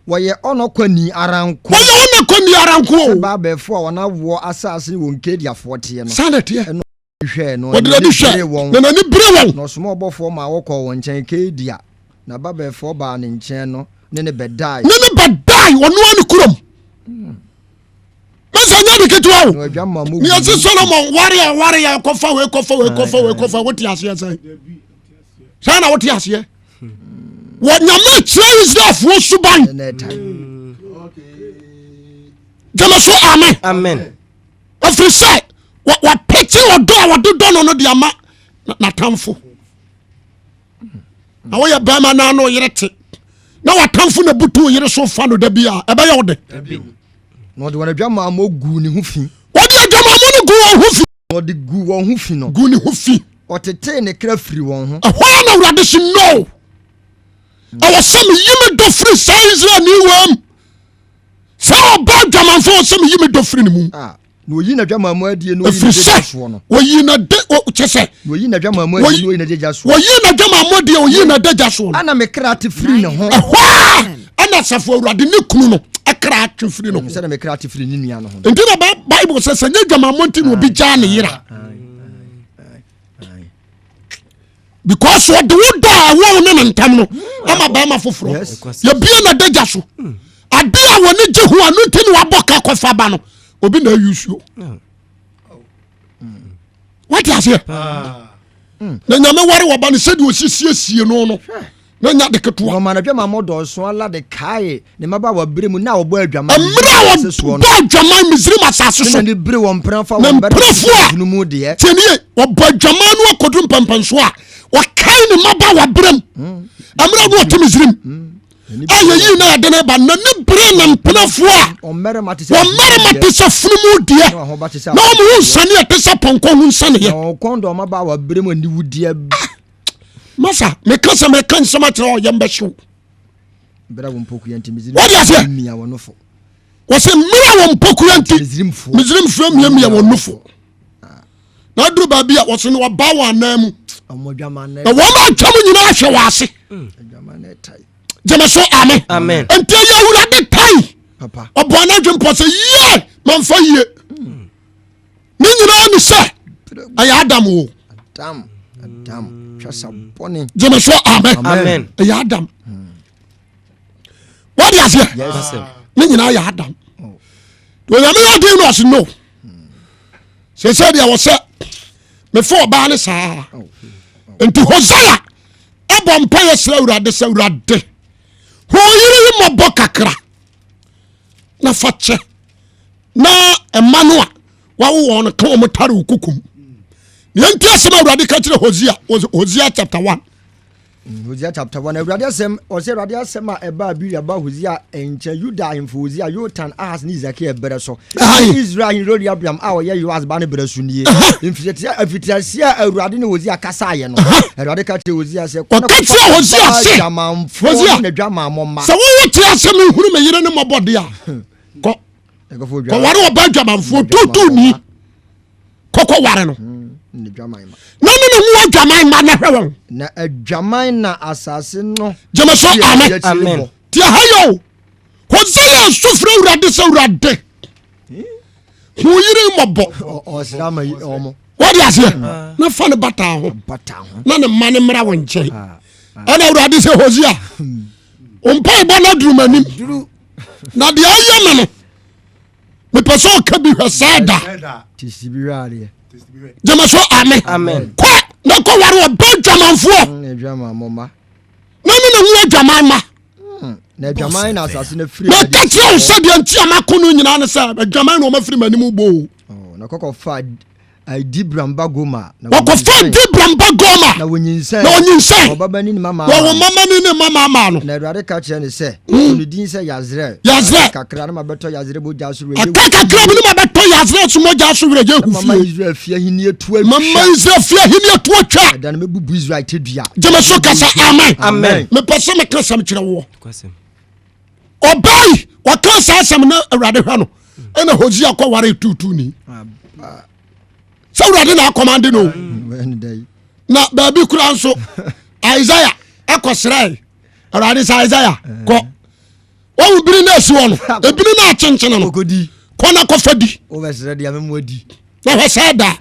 wɔyɛ ɔnɔkwani ara nko. Wɔyɛ ɔnɔkwani ara nko o. Sɛ Babelfoɔ a wɔn awoɔ asase ne wɔn Kaldeafoɔ teɛ no. Saa na ɛteɛ. Ɛna ɔde hwɛɛ no, Ɔde n'ani hwɛɛ, na n'ani bere wɔn. Na ɔsomaa ɔbɔfoɔ maa wɔkɔɔ wɔn nkyɛn Kaldea, na Babelfoɔ baa ne nkyɛn no ne no bɛdae. Ne no bɛdae, ɔno ara ne kurom. Mɛsɛ nyɛ de ketewa o. Ne yɛsi Solomon ware a ware a kɔfa wei kɔfa wei kɔfa wei kɔfa wote aseɛ sɛn? Sɛn na wote aseɛ? Wɔ nyame kyerɛ Israelfoɔ suban. Gyeme so amen. Amen. Ɛfiri sɛ wɔpete ɔdɔ a wɔde dɔ no no de ama n'atamfo. Na woyɛ bɛrima na ano yere te na w'atamfo na butu yere so fa no da bi a ɛbɛyɛ wo de. Na ɔde wɔn adwamammɔ guu ne ho fi. Wɔde adwamammɔ no gu wɔn ho fi. Na ɔde gu wɔn ho fi no. Gu ne ho fi. Ɔtetee ne kra firi wɔn ho. Ɛhɔ ara na Awurade se no. Ɛwɔ sɛ meyi me dɔ firi saa Israelni wam. Sɛ ɔba adwamanfo wɔ sɛ meyi me dɔ firi ne mu. Ah. Na oyi n'adwamammɔ adie na oyi Ɛfiri n'adagya sɛ soɔ no. wɔyi n'ade kyɛ sɛ. Na oyi n'adwamammɔ adie na oyi n'adagya soɔ. Wɔyi n'adwamammɔ adie oyi n'adagya soɔ no. Ana me kra te firi ne ho. Ɛhɔ a ɛna asafo awurade ne kunu no ɛkra atwe firi ne ho. Sɛdeɛ me kra te firi ne nua no ho. Nti na Bible sɛ sɛ nyɛ adwamammɔ nti na obi gyaa ne yera. Because ɔde wo dɔ a ɛwɔ wo ne ne ntam no ama bɛrima foforɔ. Yɛbie n'adagya so. Ade a wɔne gye ho a no nti na wabɔ ka kɔfa ba no obi na ayi suo. Wate aseɛ? Na nyame ware wɔba no sɛdeɛ ɔsi siesie no no na nya de ketewa. Na ɔmaa n'adwamammɔ dɔɔso ara de kaee ne mmabaawa bere mu na ɔbɔ adwaman Mmerɛ a wɔbɔ adwaman Misraim asase so. Ne n'ani bere wɔn mpenafo a Ne wɔn barima mpenafo a no mu deɛ. Tie nie, wɔbɔ adwaman no akɔduru mpɛmpɛnsoɔ a wɔkae ne mmabaawa berɛ mu. Mmerɛ no ɔte Misraim a yɛyii na yɛde no ba n'ani bere ne mpenafoɔ a Wɔn mmarima te sɛ wɔn mmarima te sɛ funumu deɛ Na wɔn ho ba te sɛ na wɔn ho nsaneɛ te sɛ pɔnkɔ ho nsaneɛ. Na wɔn kɔn dɔ wɔn mmabaawa bere mu aniwudeɛ. Masa meka sɛ meka nsɛm akyerɛ ɔyɛ mbɛhyew. Bere a wɔn mpokua nti Misraim Wode aseɛ? mia wɔn nofo. Wɔsɛ mmerɛ a wɔn mpokua nti Misraimfoɔ Misraimfoɔ miamia wɔn nofo. Na aduru baabi a wɔsɛ no wɔba wɔn anan mu. Wɔn adwaman Na wɔn atwa mu nyinaa hwɛ wɔn ase. Adwaman na ɛtae. Gyeme so amen. Amen. Nti ɛyɛ awurade tae. Papa. Ɔbɔ n'adwene pɔ sɛ yie mamfa yie. Ne nyinaa ne sɛ ɛyɛ Adam o. Adam. Adam. Twasa bɔne. Gyeme so amen. Amen. Ɛyɛ Adam. Wode aseɛ? Yes. Ne nyinaa yɛ Adam. Onyame yɛ den no ɔse no. Sɛ sɛ deɛ wɔ sɛ mefa ɔbaa ne saa. Nti Hosea ɛbɔ mpa yɛ srɛ Awurade sɛ Awurade ho yere yi mmɔbɔ kakra na fa kyɛ na ɛma no a wawo wɔn no ka wɔn tare wo kokom. Nea nti asɛm Awurade ka kyerɛ Hosea Hosea chapter 1 Hosea chapter 1 Awurade asɛm ɔsɛ Awurade asɛm a ɛbaa Beria ba Hosea nkyɛn Yuda ahemfo Hosea Yotan Ahas ne Hesekia berɛ so ne Israel hene Rehoboam a ɔyɛ Yoas ba no berɛ so nie. Mfitiaseɛ a Awurade ne Hosea kasaeɛ no, Awurade ka kyerɛɛ Hosea sɛ, Kɔ na Ɔka kyerɛɛ kɔfa Hosea ɔbaa sɛ, dwamanfoɔ Hosea, ne n'adwamammɔ mma. sɛ wowo te ase mehunu me yere ne mmɔbɔ de a kɔ kɔware ɔbaa dwamanfoɔ tuutuuni kɔkɔ ware no na ne ne ho adwaman ma na hwɛ wɔn. Na adwaman na asase no. Gyeme so amen. Amen. Tia ha yɛ o. Hosea nso frɛ Awurade sɛ Awurade. Hu yere mmɔbɔ. Ɔsra ma yi ɔmo. Wɔde aseɛ na fa ne bata ho na ne mma ne mmra wo nkyɛn. Ɛna Awurade sɛ Hosea. Mpaebɔ no aduru m'anim na deɛ ɔyɛ me no mepɛ sɛ ɔka bi hwɛ saa da gyeme so ame kɔ na kɔ ware ɔbɛ dwamanfoɔ mm, na ne ne ho adwaman ma hmm, na meka kyerɛ wo sɛ deɛ nti a mako no nyinaa ne sɛ adwaman na ɔmafiri m'anim boo oh, na kɔkɔfa Dibram ba Gomer. Na wɔkɔfaa Dibram ba Gomer. Na wɔnyinsɛn. Na ɔnyinsɛn. Na ɔbabanin ne mama ama no. Wɔwo mamanin ne mama ama no. Na Awurade ka kyerɛɛ no sɛ, hmm. To ne din sɛ Yasreel. Yasreel. Aka kakra na mabɛtɔ Yasreel mogya so werɛ. Aka kakra bi na mabɛtɔ Yasreel so mogya so werɛ Yehu fie. Mama Israel fie ahenni atu atwa. Mama Israel fie ahenni atu atwa. Ɛda no mɛbubu Israel tadua. Gyeme so kasa amen. Amen. Mepɛ sɛ meka sɛm kyerɛ woɔ. Ɔbaa yi wɔka saa asɛm na Awurade hwɛ no ɛna Hosea kɔ ware tuutuuni. Sɛ Awurade na akɔmande no. Na baabi kura nso Isaiah ɛkɔ srɛ Awurade sɛ Isaiah kɔ wɔn biri na esi hɔ no ebiri na akyenkyene no kɔ na kɔfa di. Na hwɛ sɛ da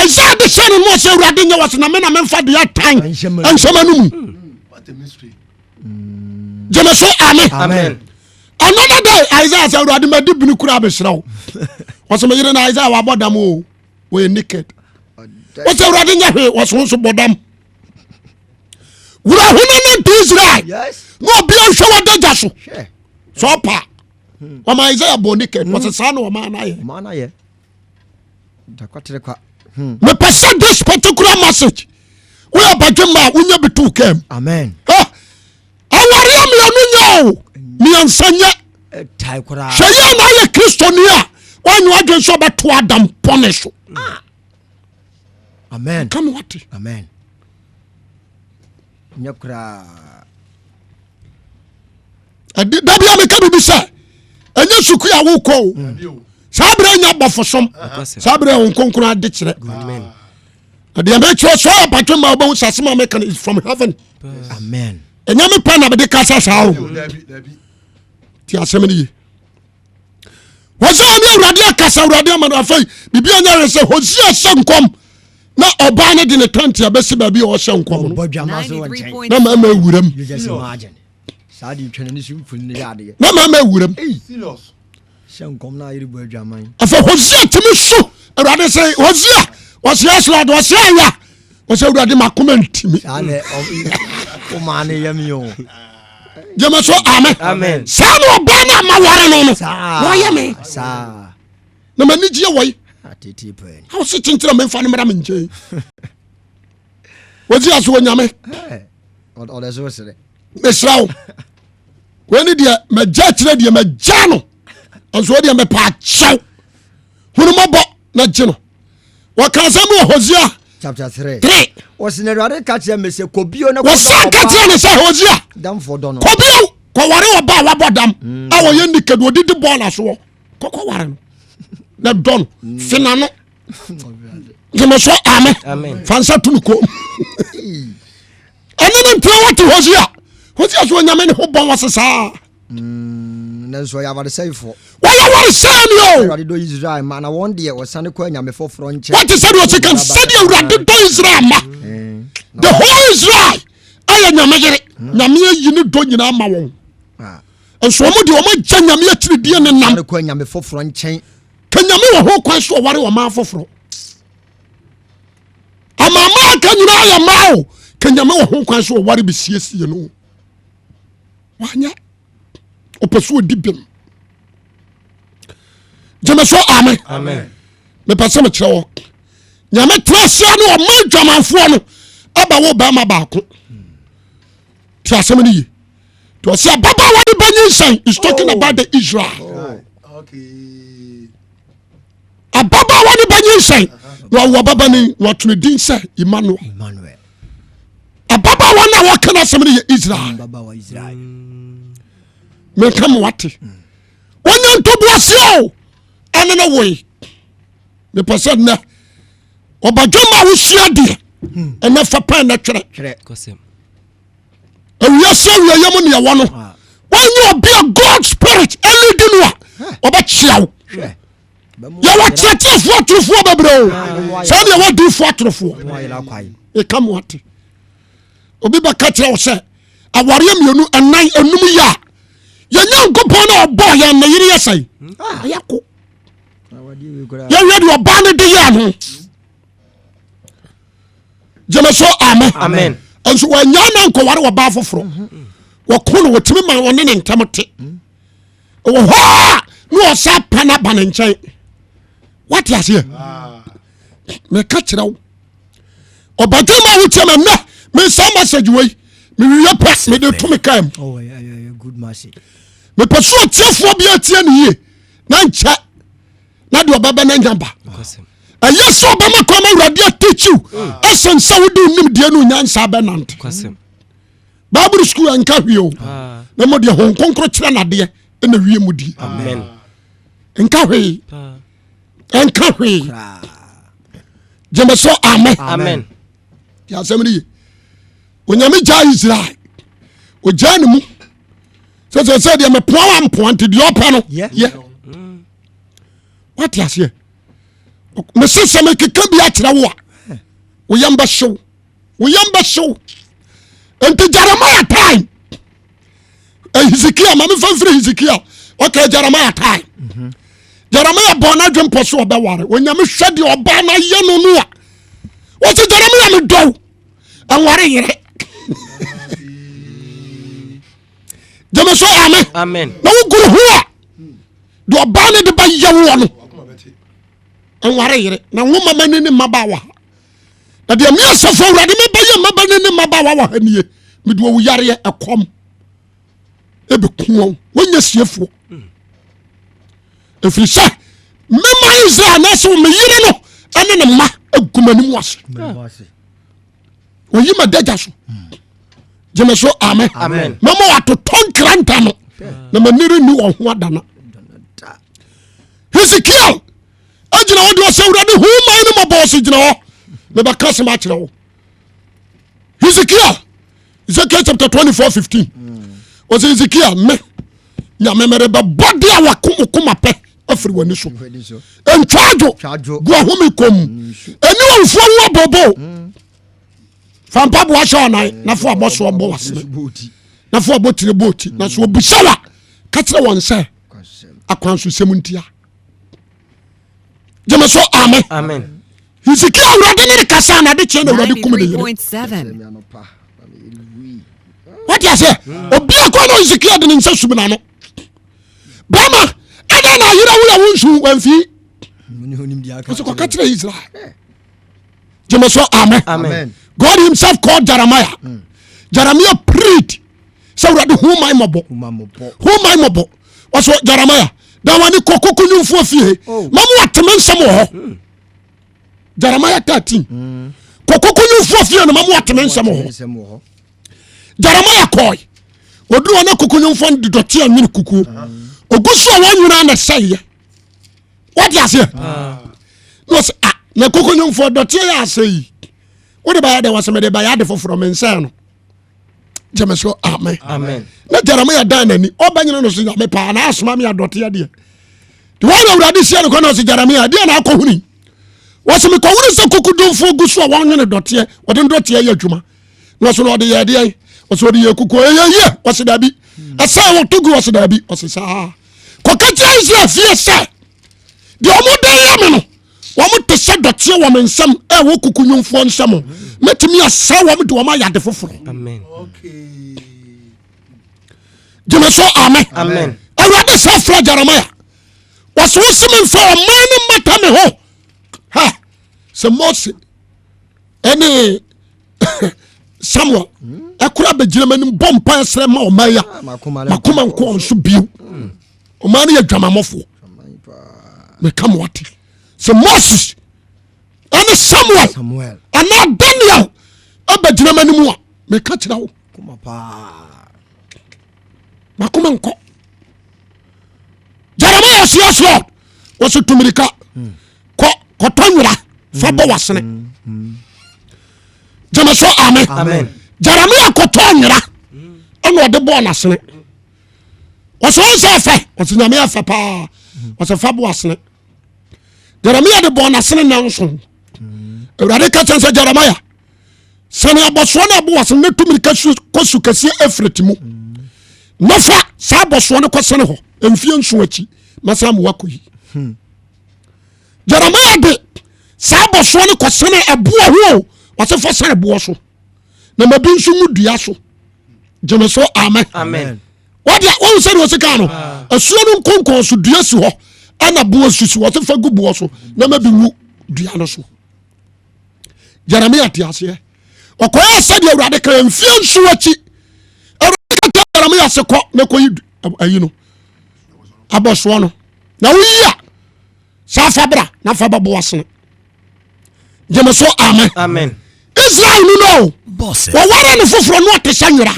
Isaiah de hyɛ no no ɔsɛ Awurade nyɛ wɔ sɛ na me na memfa deɛ atan nhyɛma no mu. Gyeme so amen. Ɛno no dɛ Isaiah sɛ Awurade madi bini kura mesrɛ wo. Wɔsɛ me yere na Isaiah wabɔ dam o wɔyɛ naked. Wɔsɛ Awurade nyɛ hwee wɔsɛ wo nso bɔ dam. Wura ho no nante Israel na obia nhwɛ w'adagya so sɛ ɔpa wɔma Isaiah bɔ naked wɔsɛ saa na ɔma no ayɛ. Mepɛ sɛ this particular message woyɛ badwemma a wonya bi to kam. Amen. Awareɛ mmienu nyɛ o mmiɛnsa nyɛ. Hwɛ yɛ na ayɛ kristoni a woanyɛ adwene sɛ ɔbɛto adam pɔne so. Ah. Amen. Ka me wate. Amen. Nyɛ koraa. Ɛde da bia meka biribi sɛ ɛnyɛ sukuu a wokɔ o. Mm. Saa berɛ nya abɔfosom. Saa berɛ wo nkonkron ade kyerɛ. Ɛdeɛ mɛkyerɛ sɛ ɔyɛ batwe ma wobɛhu sɛ asɛm a meka no is from heaven. Amen. Ɛnyɛ me pɛ na mede kasa saa o. Ti asɛm no ye. Hosea ne awurade akasa awurade ama no afei biribi anya yɛ sɛ Hosea hyɛ nkɔm na ɔbaa no de ne tɛnte abɛsi baabi a ɔhyɛ nkɔm no na mama awuram na mama awuram afei Hosea tumi so awurade sɛ Hosea ɔsɛ asra de ɔsɛ aya ɔsɛ awurade makoma ntimi gyeme so amen saa na ɔbaa no ama ware no no wɔyɛ me na m'ani gyeɛ wɔyi awo se kyenkyerɛ memfa no mmra me nkyɛn wɔgye aso wɔ nyame mesrɛ wo wei ne deɛ magya kyerɛ deɛ magya no nso deɛ mepɛ akyɛw hunu mɔbɔ na gye no wɔka asɛm bi wɔ Hosea chapter 3 3 wɔsi na awurade ka kyerɛ me sɛ kɔ bio na wɔsan ka kyerɛ ne sɛ Hosea damfoɔ dɔ no kɔ bio kɔware ɔba a wabɔ dam mm. a wɔyɛ naked wɔdidi bɔɔla soɔ kɔkɔware no na dɔ no mm. fena no gyeme so ame fa nsa to no kom ɛne ne ntina wɔte Hosea Hosea so onyame ne ho bɔn wɔ se saa Mm, nanso ɔyɛ awaresɛefoɔ. Wɔyɛ awaresɛe ni o. Awurade dɔ Israel ma na wɔn deɛ wɔsane kɔ anyame foforɔ nkyɛn. Wɔte sɛ deɛ ɔsi kan sɛdeɛ Awurade dɔ Israel ma. Mm. The whole Israel ayɛ nyame yere. Mm. Nyame ayi ne dɔ nyinaa ma wɔn. Ah. Nso wɔn deɛ wɔn agya nyame akyiridie ne nam. Wɔsane kɔ anyame foforɔ nkyɛn. Ka nyame wɔ ho kwan so ɔware ɔman foforɔ. Amama aka nyinaa yɛ mmaa o. Ka nyame wɔ ho kwan so ɔware besiesie no. wanyɛ ɔpɛ so ɔdi bem gyeme so amen mepɛ sɛ mekyerɛ wɔ nyame tena aseɛ ne ɔma adwamanfoɔ no aba wo bɛrima baako te asɛm no ye nti ɔsɛ ababaawa de bɛnyinsɛn is talking oh. about the Israel oh. Ababaawa no bɛnyinsɛn na ɔwɔ ababa ni na ɔto ne din sɛ Emmanuel. Ababaawa no a wɔka no asɛm no yɛ Israel. Menka mo wate. Wɔnya ntoboaseɛ o ɛne no woe. Mepɛ sɛ nnɛ ɔbadwamma a wosua deɛ hmm. ɛnɛ fa pɛn na twerɛ. Ewiase awieɛ mu neɛ wɔ no ah. wɔnyɛ obi a God spirit ɛlidi no a ɔbɛkyea wo. Yɛwɔ kyerɛkyerɛfoɔ atorofoɔ bebree o ah. saa deɛ wɔ diifoɔ atorofoɔ. Ɛka mo ate. Obi bɛka kyerɛ wo sɛ. Awareɛ mmienu, ɛnan, enum yɛ a, yɛn Nyankopɔn na ɔbɔɔ yɛn ne yere yɛ sɛn? Ɛyɛ ko. Yɛhwɛ deɛ ɔbaa no de yɛɛ no. Gyeme so amen. Amen. Nso wɔanya na nkɔware ɔbaa foforɔ. Wɔko no wɔtumi ma ɔne ne ntam te. Wɔ hɔ a na ɔsa pa no aba ne nkyɛn. Wate aseɛ? Meka kyerɛ wo. Ɔbadwe ma wotia me nnɛ mensa message wei mewie pɛ mede to me kaa mu. Oh, yeah, yeah, yeah, good message. Mepɛ so ɔtiefoɔ bi atie ne yie na nkyɛ na deɛ ɔbɛbɛ no anya ba. Ɛyɛ sɛ ɔbɛma kwan ma Awurade atikyiw ɛsen sɛ wode wo nimdeɛ no nyansa bɛnante. Bible school ɛnka hwee o. Na mmɔ deɛ Honhom Kronkron kyerɛ nadeɛ ɛna wie mu die. Nka hwee. Ɛnka hwee. Gyeme so amen. Amen. Yɛ asɛm no ye. Onyame gyaa Israel. Ogyaa ne mu. Sɛ sɛ sɛ deɛ mepoa wa mpoa nti deɛ ɔpɛ no yɛ. Wate aseɛ? Mese sɛ mekeka bi akyerɛ wo a, wo yam bɛhyew. Wo yam bɛhyew. Nti Jeremiah time. Hezekiah, ma mefa mfiri Hezekiah. Okay, Jeremiah time. Jeremiah bɔɔ n'adwe mpɔ so ɔbɛware. Onyame hwɛ deɛ ɔbaa no ayɛ no no a. Wɔsi Jeremiah medɔw. Ɛnware yere. Gyeme so amen. Amen. Na wogoro ho a deɛ ɔbaa no de bɛyɛ woɔ no ɛnware yere na nwoma ma ni ne mmabaawa ha. Na deɛ me asafo awurade mebɛyɛ mmaba ne ne mmabaawa wɔ ha nie mede owu yareɛ ɛkɔm ɛbɛku wɔn wɔnyɛ siefoɔ ɛfiri sɛ mema Israel anaasɛ me yere no ɛne ne mma agu m'anim ase wɔyi m'adagya so gyeme so amen mɛma wɔatotɔ nkranta no na m'ani renni wɔn ho adana. Hesekiel agyina hɔ deɛ ɔsɛ awurade hu man no mɔbɔ ɔsɛ gyina hɔ mebɛka sɛm akyerɛ wo. Hesekiel, Ezekiel chapter 24 15 ɔsɛ Hesekiel me nyame merebɛbɔ de a wakoma pɛ afiri w'ani so ntwa adwo gu ahome kɔm ɛne ɔmfoɔ ho abɔbɔ fa mpaboa hyɛ ɔnan na fo abɔ soɔ bɔ wasene na fo abɔ tire bɔ oti na so obisa wa ka kyerɛ wɔn sɛ akwansosɛm ntia. Gyeme so amen. Amen. Hesekiel awurade ne ne kasa na ade kyerɛ na awurade kum ne yere. 93.7. Wate aseɛ? Obi akɔ na Hesekiel de ne nsa sum n'ano. Bɛrima ɛdɛn na ayerɛ wo yɛ wo nsu wamfii. Ɔsɛ kɔka kyerɛ Israel. Gyeme so amen. Amen. God himself called Jeremiah. Jeremiah prayed sɛ awurade hu man mmɔbɔ. Hu man mmɔbɔ. Ɔsɛ Jeremiah da wani kɔ koko nwumfoɔ fie. Ma mo ateme nsɛm wɔ hɔ. Jeremiah 13. Kɔ koko nwumfoɔ fie no ma mo ateme nsɛm wɔ hɔ. Jeremiah kɔe. Oduru hɔ na koko nwumfoɔ no de dɔte anwene kukuo. Ogu so a wɔn nyinaa na ɛsɛeɛ. Wate aseɛ? Na ɔsɛ ah na koko nwumfoɔ dɔteɛ yɛ asɛ yi. Wode bɛyɛ dɛ wɔsɛ mede bɛyɛ ade foforɔ mensɛn no. Gyeme so amen. Amen. Na Jeremiah dan n'ani ɔbɛnyene no so nyame paa na asoma me adɔteɛ deɛ. De wɔn na awurade hyia no kɔ na ɔsɛ Jeremiah deɛ na akɔhuni. Wɔsɛ mekɔhunu sɛ kokodonfoɔ gu so a wɔnwene dɔteɛ wɔde dɔteɛ yɛ adwuma. Na ɔsɛ na ɔde yɛ deɛ ɔsɛ ɔde yɛ kukuo ɛyɛ yie ɔsɛ dabi ɛsɛ wɔto gu ɔsɛ dabi ɔsɛ saa kɔka kyerɛ Israel fie sɛ deɛ ɔmo de yɛ me no wɔn te sɛ dɔteɛ wɔ me nsam ɛwɔ kuku nwomfoɔ nsam mɛtumi asɛ wɔn de wɔn ayɛ ade foforɔ. Amen. Gyeme so amen. Amen. Awurade sɛ frɛ Jeremiah wɔsɛ wo se memfa ɔman no mmata me ho ha sɛ Mose ɛne Samuel ɛkora bɛgyina m'anim bɔ mpa ɛsrɛ ma ɔman yi a makoma nkɔ wɔn so bio. Ɔman no yɛ dwamamɔfoɔ. Meka mo ate sɛ Moses ɛne Samuel anaa Daniel ɛbɛgyina m'anim a meka kyerɛ wo makoma nkɔ. Jeremiah sɛ yes Lord wɔsɛ tumirika kɔ kɔtɔ nwera fa bɔ wasene. Gyeme so amen. Amen. Jeremiah kɔtɔ nwera ɛna ɔde bɔɔ n'asene. Wɔsɛ wɔn sɛ ɛfɛ wɔsɛ nyame ɛfɛ paa wɔsɛ fa bɔ asene. Jeremiah de bɔɔ n'asene nanso Awurade ka kyɛn sɛ Jeremiah Sane abɔsoɔ no aboa so na tu mirika kɔ su kɛseɛ Efrat mu na fa saa abɔsoɔ no kɔsɛne hɔ mfie nson akyi na san mu wakɔyi. Jeremia de saa abɔsoɔ no kɔsɛne ɛboɔ ho o, wɔsɛ fa sɛne boɔ so na ma bi nso mu dua so. Gyeme so amen. Amen. Wɔde wɔn sɛ deɛ ɔsi kan no ah. asuo no nkonkɔn so dua si hɔ ɛna boɔ sisi wɔsɛ fa gu boɔ so na ma bi ngu dua no so. Jeremia te aseɛ ɔkɔyɛ sɛdeɛ awurade ka mfie nso akyi awurade ka kyerɛ Jeremia se kɔ na kɔyi ayi no abɔsoɔ no na woyi a saa fa bra na fa bɛbo asene. Gyeme so amen. Amen. Israel no no wɔware no foforɔ no ɔte sɛ nwera.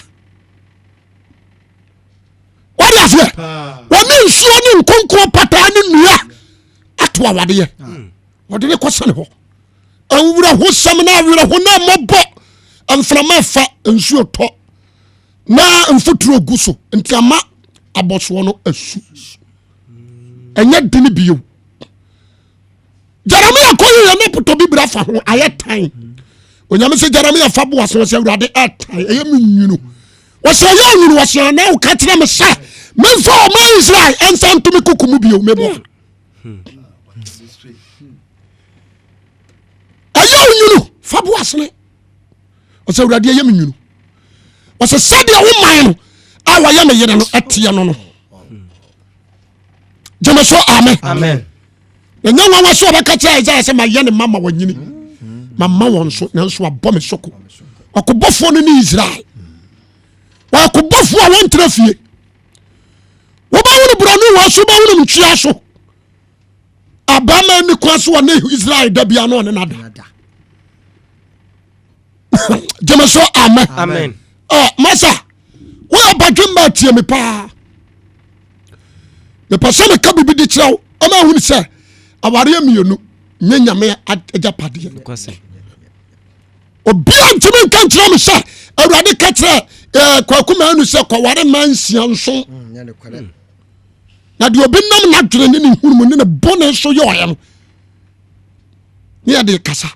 Wɔde aseɛ wɔne nsuo ne nkonkoɔ pataa ne nnua ato awadeɛ wɔde ne kɔsɛne hɔ. Awerɛhosɛm no awerɛho na mmɔbɔ mframa fa nsuo tɔ na mfuturo gu so nti ama abɔsoɔ no asu ɛnyɛ dene bio. Jeremia kɔ yɛyɛ ne potɔ bibira fa ho ayɛ tan. Onyame sɛ Jeremia fa boa so sɛ awurade ɛtan ɛyɛ me nwunu. Wɔsɛ ɛyɛ nwunu wɔsɛ ana woka kyerɛ me sɛ memfa ɔma Israel ɛnsa ntome koko mu bio meboa. Ɛyɛ nwunu fa boa sene ɔsɛ awurade ɛyɛ me nwunu. Ɔsɛ sɛdeɛ wo man no a wɔyɛ me yere no ɛteɛ no no. Gyeme so amen. Na nyɛ nwanwa sɛ ɔbɛka kyerɛ Isaiah sɛ mayɛ ne ma ma wɔnyini mama wɔn so nanso abɔ me soko. Ɔkobɔfoɔ no ne Israel ɔkobɔfoɔ a wɔntena fie. Wobɛhunu borɔno wɔ so wobɛhunu ntwea so abama ni kwan so ɔne Israel da bia no ɔne nada. Gyeme so amen. Masa woyɛ badwemma tie me paa. Mepɛ sɛ meka biribi de kyerɛ wo ama ahunu sɛ awareɛ mmienu nyɛ nyame agyapadeɛ. Obia ntumi nka nkyerɛ me sɛ awurade ka kyerɛ eh, kwaku maanu sɛ kɔware ma nsia nso mm, na deɛ obi nam n'adwene ne ne hunu mu ne ne bɔne so yɛ ɔyɛ no ne yɛde kasa.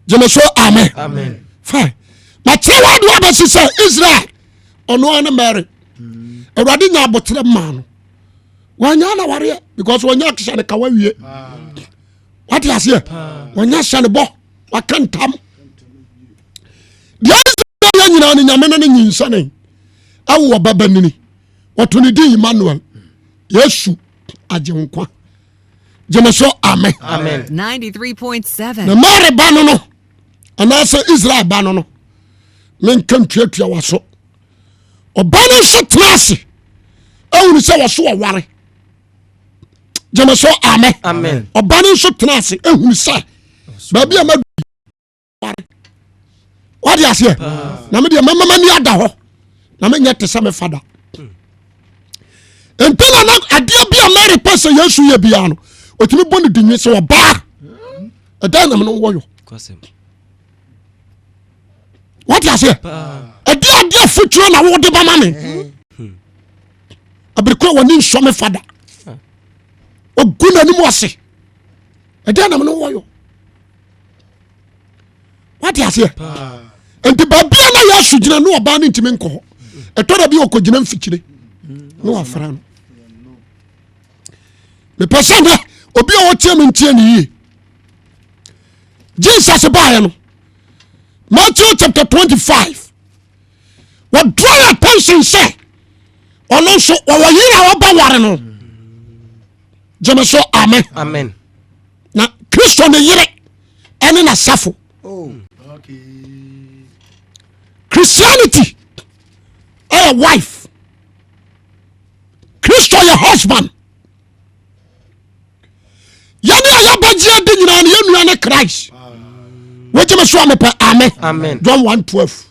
Gyeme so amen. Fine. Makyerɛ wo adeɛ abɛsi sɛ Israel ɔno ara ne Mary awurade nya aboterɛ maa no wanya na wareɛ because wanya hyɛ ne kawa wie. Wate aseɛ wanya hyɛ ne bɔ waka ntam deɛ Israel yɛ nyinaa ne nyame no ne nyinsɛne awo ɔba banini wɔto ne din Emmanuel Yesu agye nkwa. Gyeme so amen. 93.7. Na Mary ba no no anaasɛ Israel ba no no menka ntuatua waso. Ɔba no nso tena ase ahunu sɛ wɔso ɔware. Gyeme so amen. Ɔba no nso tena ase ahunu sɛ baabi a madu ware. Wade aseɛ na medeɛ mɛma m'ani ada hɔ na menyɛ te sɛ me fada. Nti na na adeɛ bi a Mary pɛ sɛ Yesu yɛ biara no ɔtumi bɔ ne dinwi sɛ ɔbaa ɛdɛn nam no wɔyɔ. Wate aseɛ ɛde adeɛ afotuo na wode bɛma me abirikura w'ani nsɔ me fada ɔgu n'anim ase ɛdɛn nam no wɔyɔ. Wate aseɛ nti baabi a na Yesu gyina ne ɔbaa no ntumi nkɔ hɔ ɛtɔ da bi ɔkɔgyina mfikyire na wafra no. Mepɛ sɛ nɛ obi a ɔtie me ntie ne yie. Jesus baeɛ no Matthew chapter 25 wɔdraw yɛ attention sɛ ɔno nso wɔwɔ yere a wɔba ware no. Gyeme so amen. Amen. Na Kristo ne yere ɛne n'asafo. Oh. Christianity ɛyɛ wife, Kristo yɛ husband. Yɛne a yɛbɛgye adi nyinaa no yɛn nua ne Christ. Wogye me so a mepɛ amen. Amen. John 1:12.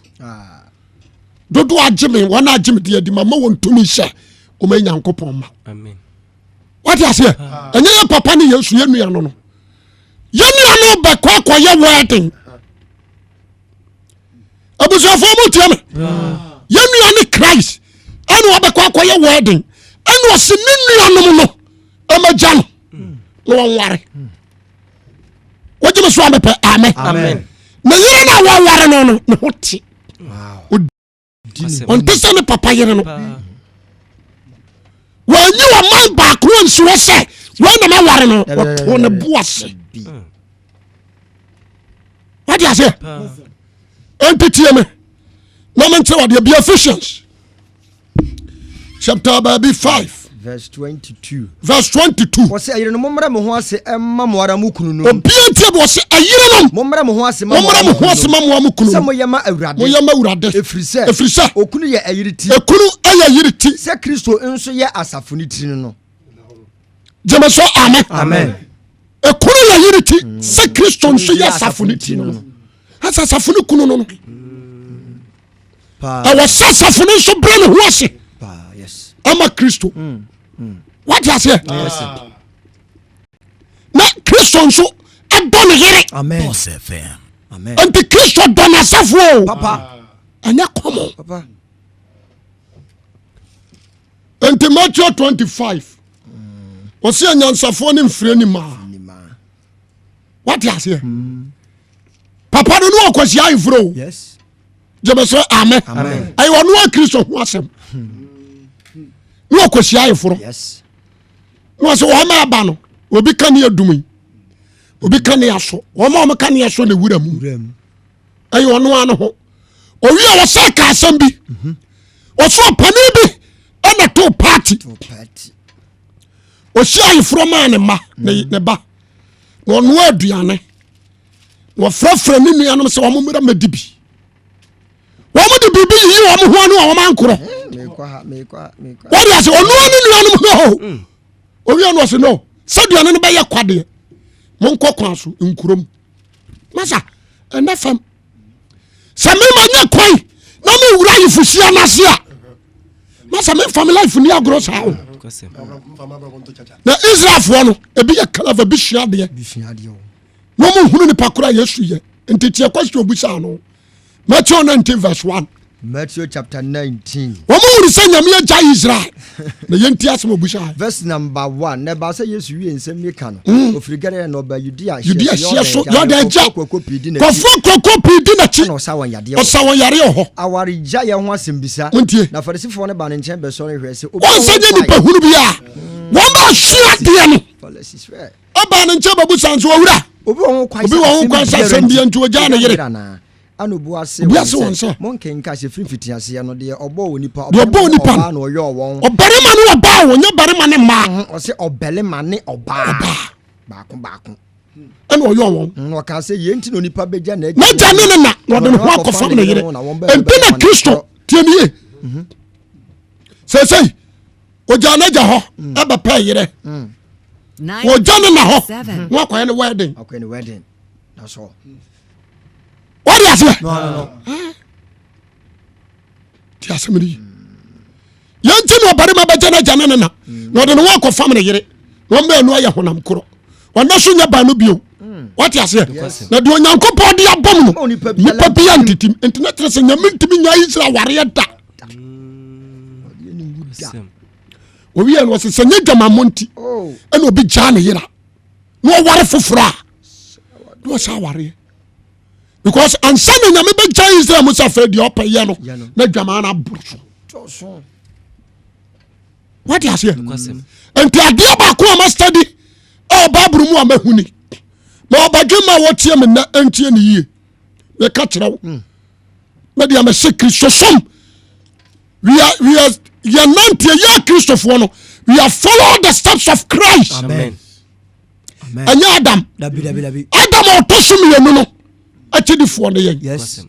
Dodo agye me wɔn agye me deɛ di ma ma wɔn tumi sɛ wɔn yɛ Nyankopɔn ma. Amen. Wate aseɛ ɛnyɛ yɛ papa ne Yesu yɛn nua no no yɛn nua no bɛkɔ akɔyɛ wedding. Abusuafoɔ mu tie me yɛn nua ne Christ ɛna ɔbɛkɔ akɔyɛ wedding ɛna ɔsi ne nuanom no ɛmɛgya no na wɔn ware. Wogye me so a mepɛ amen. Amen. Ne yere no a wɔware no no ne ho te. Ɔnte sɛ ne papa yere no. Wɔanyi ɔman baako ansi hɔ sɛ wɔn na maware no, wɔtoo ne bo ase. Wate aseɛ? Enti tie me na menkyerɛ wadeɛ bi Ephesians chapter baabi 5 verse 22 verse 22. Wɔsɛ ɛyerenom mommrɛ mo ho ase mma mo ara mo kunu nom. Obiara ntie bi wɔsɛ ɛyerenom mommrɛ mo ho ase ma mo ara mo ho ase ma mo ara mo kunu sɛ moyɛ ma Awurade. Moyɛ ma Awurade. Ɛfiri sɛ ɛfiri sɛ okunu yɛ ɛyere ti. Ekunu ɛyɛ yere ti. Sɛ Kristo nso yɛ asafo no tiri no no. Gyeme so amen. Amen. Ekunu yɛ yere ti sɛ Kristo nso yɛ asafo no ti no no. Ɛsɛ asafo no kunu no no. Ɛwɔ sɛ asafo no nso brɛ ne ho ase ama Kristo. Wate aseɛ? Na Kristo nso ɛdɔ ne yere. Nti Kristo dɔ n'asafo o. Ɛnyɛ kɔmɔ. Nti Matthew 25 wɔsi anyansafoɔ ne mfiri ni maa. Wate aseɛ? Papa no ne ɔkɔsi ayeforo o. Gyeme sɛ amen. Ɛyɛ ɔno a Kristo ho asɛm. Ne ɔkɔsi ayeforo. Na ɔsɛ wɔn a aba no obi ka ne adum yi obi ka ne aso wɔn a wɔn ka ne aso na ewura mu. Ɛyɛ ɔno ano ho. Owi a wɔsɛ ka asɛm bi. Ɔsɛ ɔpanin bi ɛna to party. Ɔsi ayeforɔ maa ne mma ne ba. Na ɔnoa aduane. Na ɔfrɛfrɛ ne nuanom sɛ wɔn mmra mmɛdi bi. Wɔn de biribi yiyi wɔn ho ano a wɔn ankorɔ. Wɔde ase ɔnoa ne nuanom no hɔ. Owia no ɔse no sɛ aduane no bɛyɛ kwadeɛ. Monkɔ kwan so nkurom. Masa ɛnɛ fam. Sɛ mema nyɛ kwan na mewura ayefohyia no ase a masa memfa me life ni agorɔ saa o. Na Israelfoɔ no ebi yɛ clever bi sua adeɛ. Na wɔn hunu nipa koro a Yesu yɛ. Nti tiɛ question obusaa no. Matthew 19 verse 1. Matthew chapter 19. Wɔn hunu sɛ Nyame agya Israel. Na yɛn ti asɛm obusaa. Verse number 1. Na ɛbaa sɛ Yesu wie nsɛm yi ka no. Ofiri Galilea na ɔbaa Yudea Yudea hyeɛ so Yordan agya. Kɔfoɔ kɔkɔ pii di n'akyi. Kɔfoɔ kɔkɔ pii di n'akyi. Ɛna ɔsa wɔn yadeɛ wɔ. Ɔsa wɔn yareɛ wɔ hɔ. Awaregyaeɛ ho asɛmbisa. Montie. Na Farisifoɔ no baa ne nkyɛn bɛsɔre hwɛɛ sɛ obi Wɔn sɛ nyɛ nipa hunu bi a wɔn bɛ sua adeɛ no. Pharisees hwɛ. Ɔbaa ne nkyɛn bɛbusa nso owura. Obi wɔ ho kwan Obi wɔ ho kwan sɛ asɛm bia nti ogyaa ne yere. anaa? Ana obua se Obua se wɔn sɛ, Monkenka sɛ firi mfitiaseɛ no, deɛ ɔbɔɔ onipa, Deɛ ɔbɔɔ ɔbarima ne onipa ɔbaa no, na ɔyɔɔ wɔn. ɔbarima ne ɔbaa o, nyɛ barima ne mmaa. Ɔse ɔbarima ne ɔbaa. Ɔbaa. Baako baako. Ɛna ɔyɔɔ wɔn. Na ɔkaa sɛ, yei nti na onipa bɛgya n'agya N'agya ne ne na, na ɔde ne ho akɔfam ne yere. na wɔn baanu Enti bɛyɛ na wɔn Kristo, korɔ. tie me yie. Seesei, ogya n'agya hɔ, ɛbɛpɛ yerɛ. Wɔgya ne na hɔ, na wakɔyɛ ne wedding. Akɔyɛ ne wedding. That's all. Wode aseɛ? No, no, no. Ti asɛm no yi. Yɛnti na ɔbarima bɛgya n'agya ne ne na, na ɔde ne ho akɔfam ne yere, na wɔn baanu ayɛ honam korɔ. Wɔn so nyɛ baanu bio. Wate aseɛ? Na deɛ Onyankopɔn de abom no, Onipa biara nipa biara ntetim. Nti na kyerɛ sɛ Nyame ntumi nya Israel awareɛ da. Owie no ɔsɛ sɛ nyɛ dwamammɔ nti Oh. ɛna obi gyaa ne yera na ɔware foforɔ a na ɔsɛ awareɛ because ansa na Nyame bɛgya Israel mu sɛ afei deɛ ɔpɛ yɛ no Yɛ no. na dwamaa no aboro so. So. Wate aseɛ? Nti adeɛ baako a ma study ɛwɔ Bible mu a mahu ni ma ɔbadwe ma wɔtie me nnɛ ntie ne yie meka kyerɛ wo mɛdeɛ mɛsɛ Kristosom we are we are yɛnanteɛ yɛ Kristofoɔ no we are follow the steps of Christ. Amen. Amen. Ɛnyɛ Adam. Dabi dabi dabi. Adam a ɔtɔ so mmienu no akyidifoɔ no yɛn. Yes.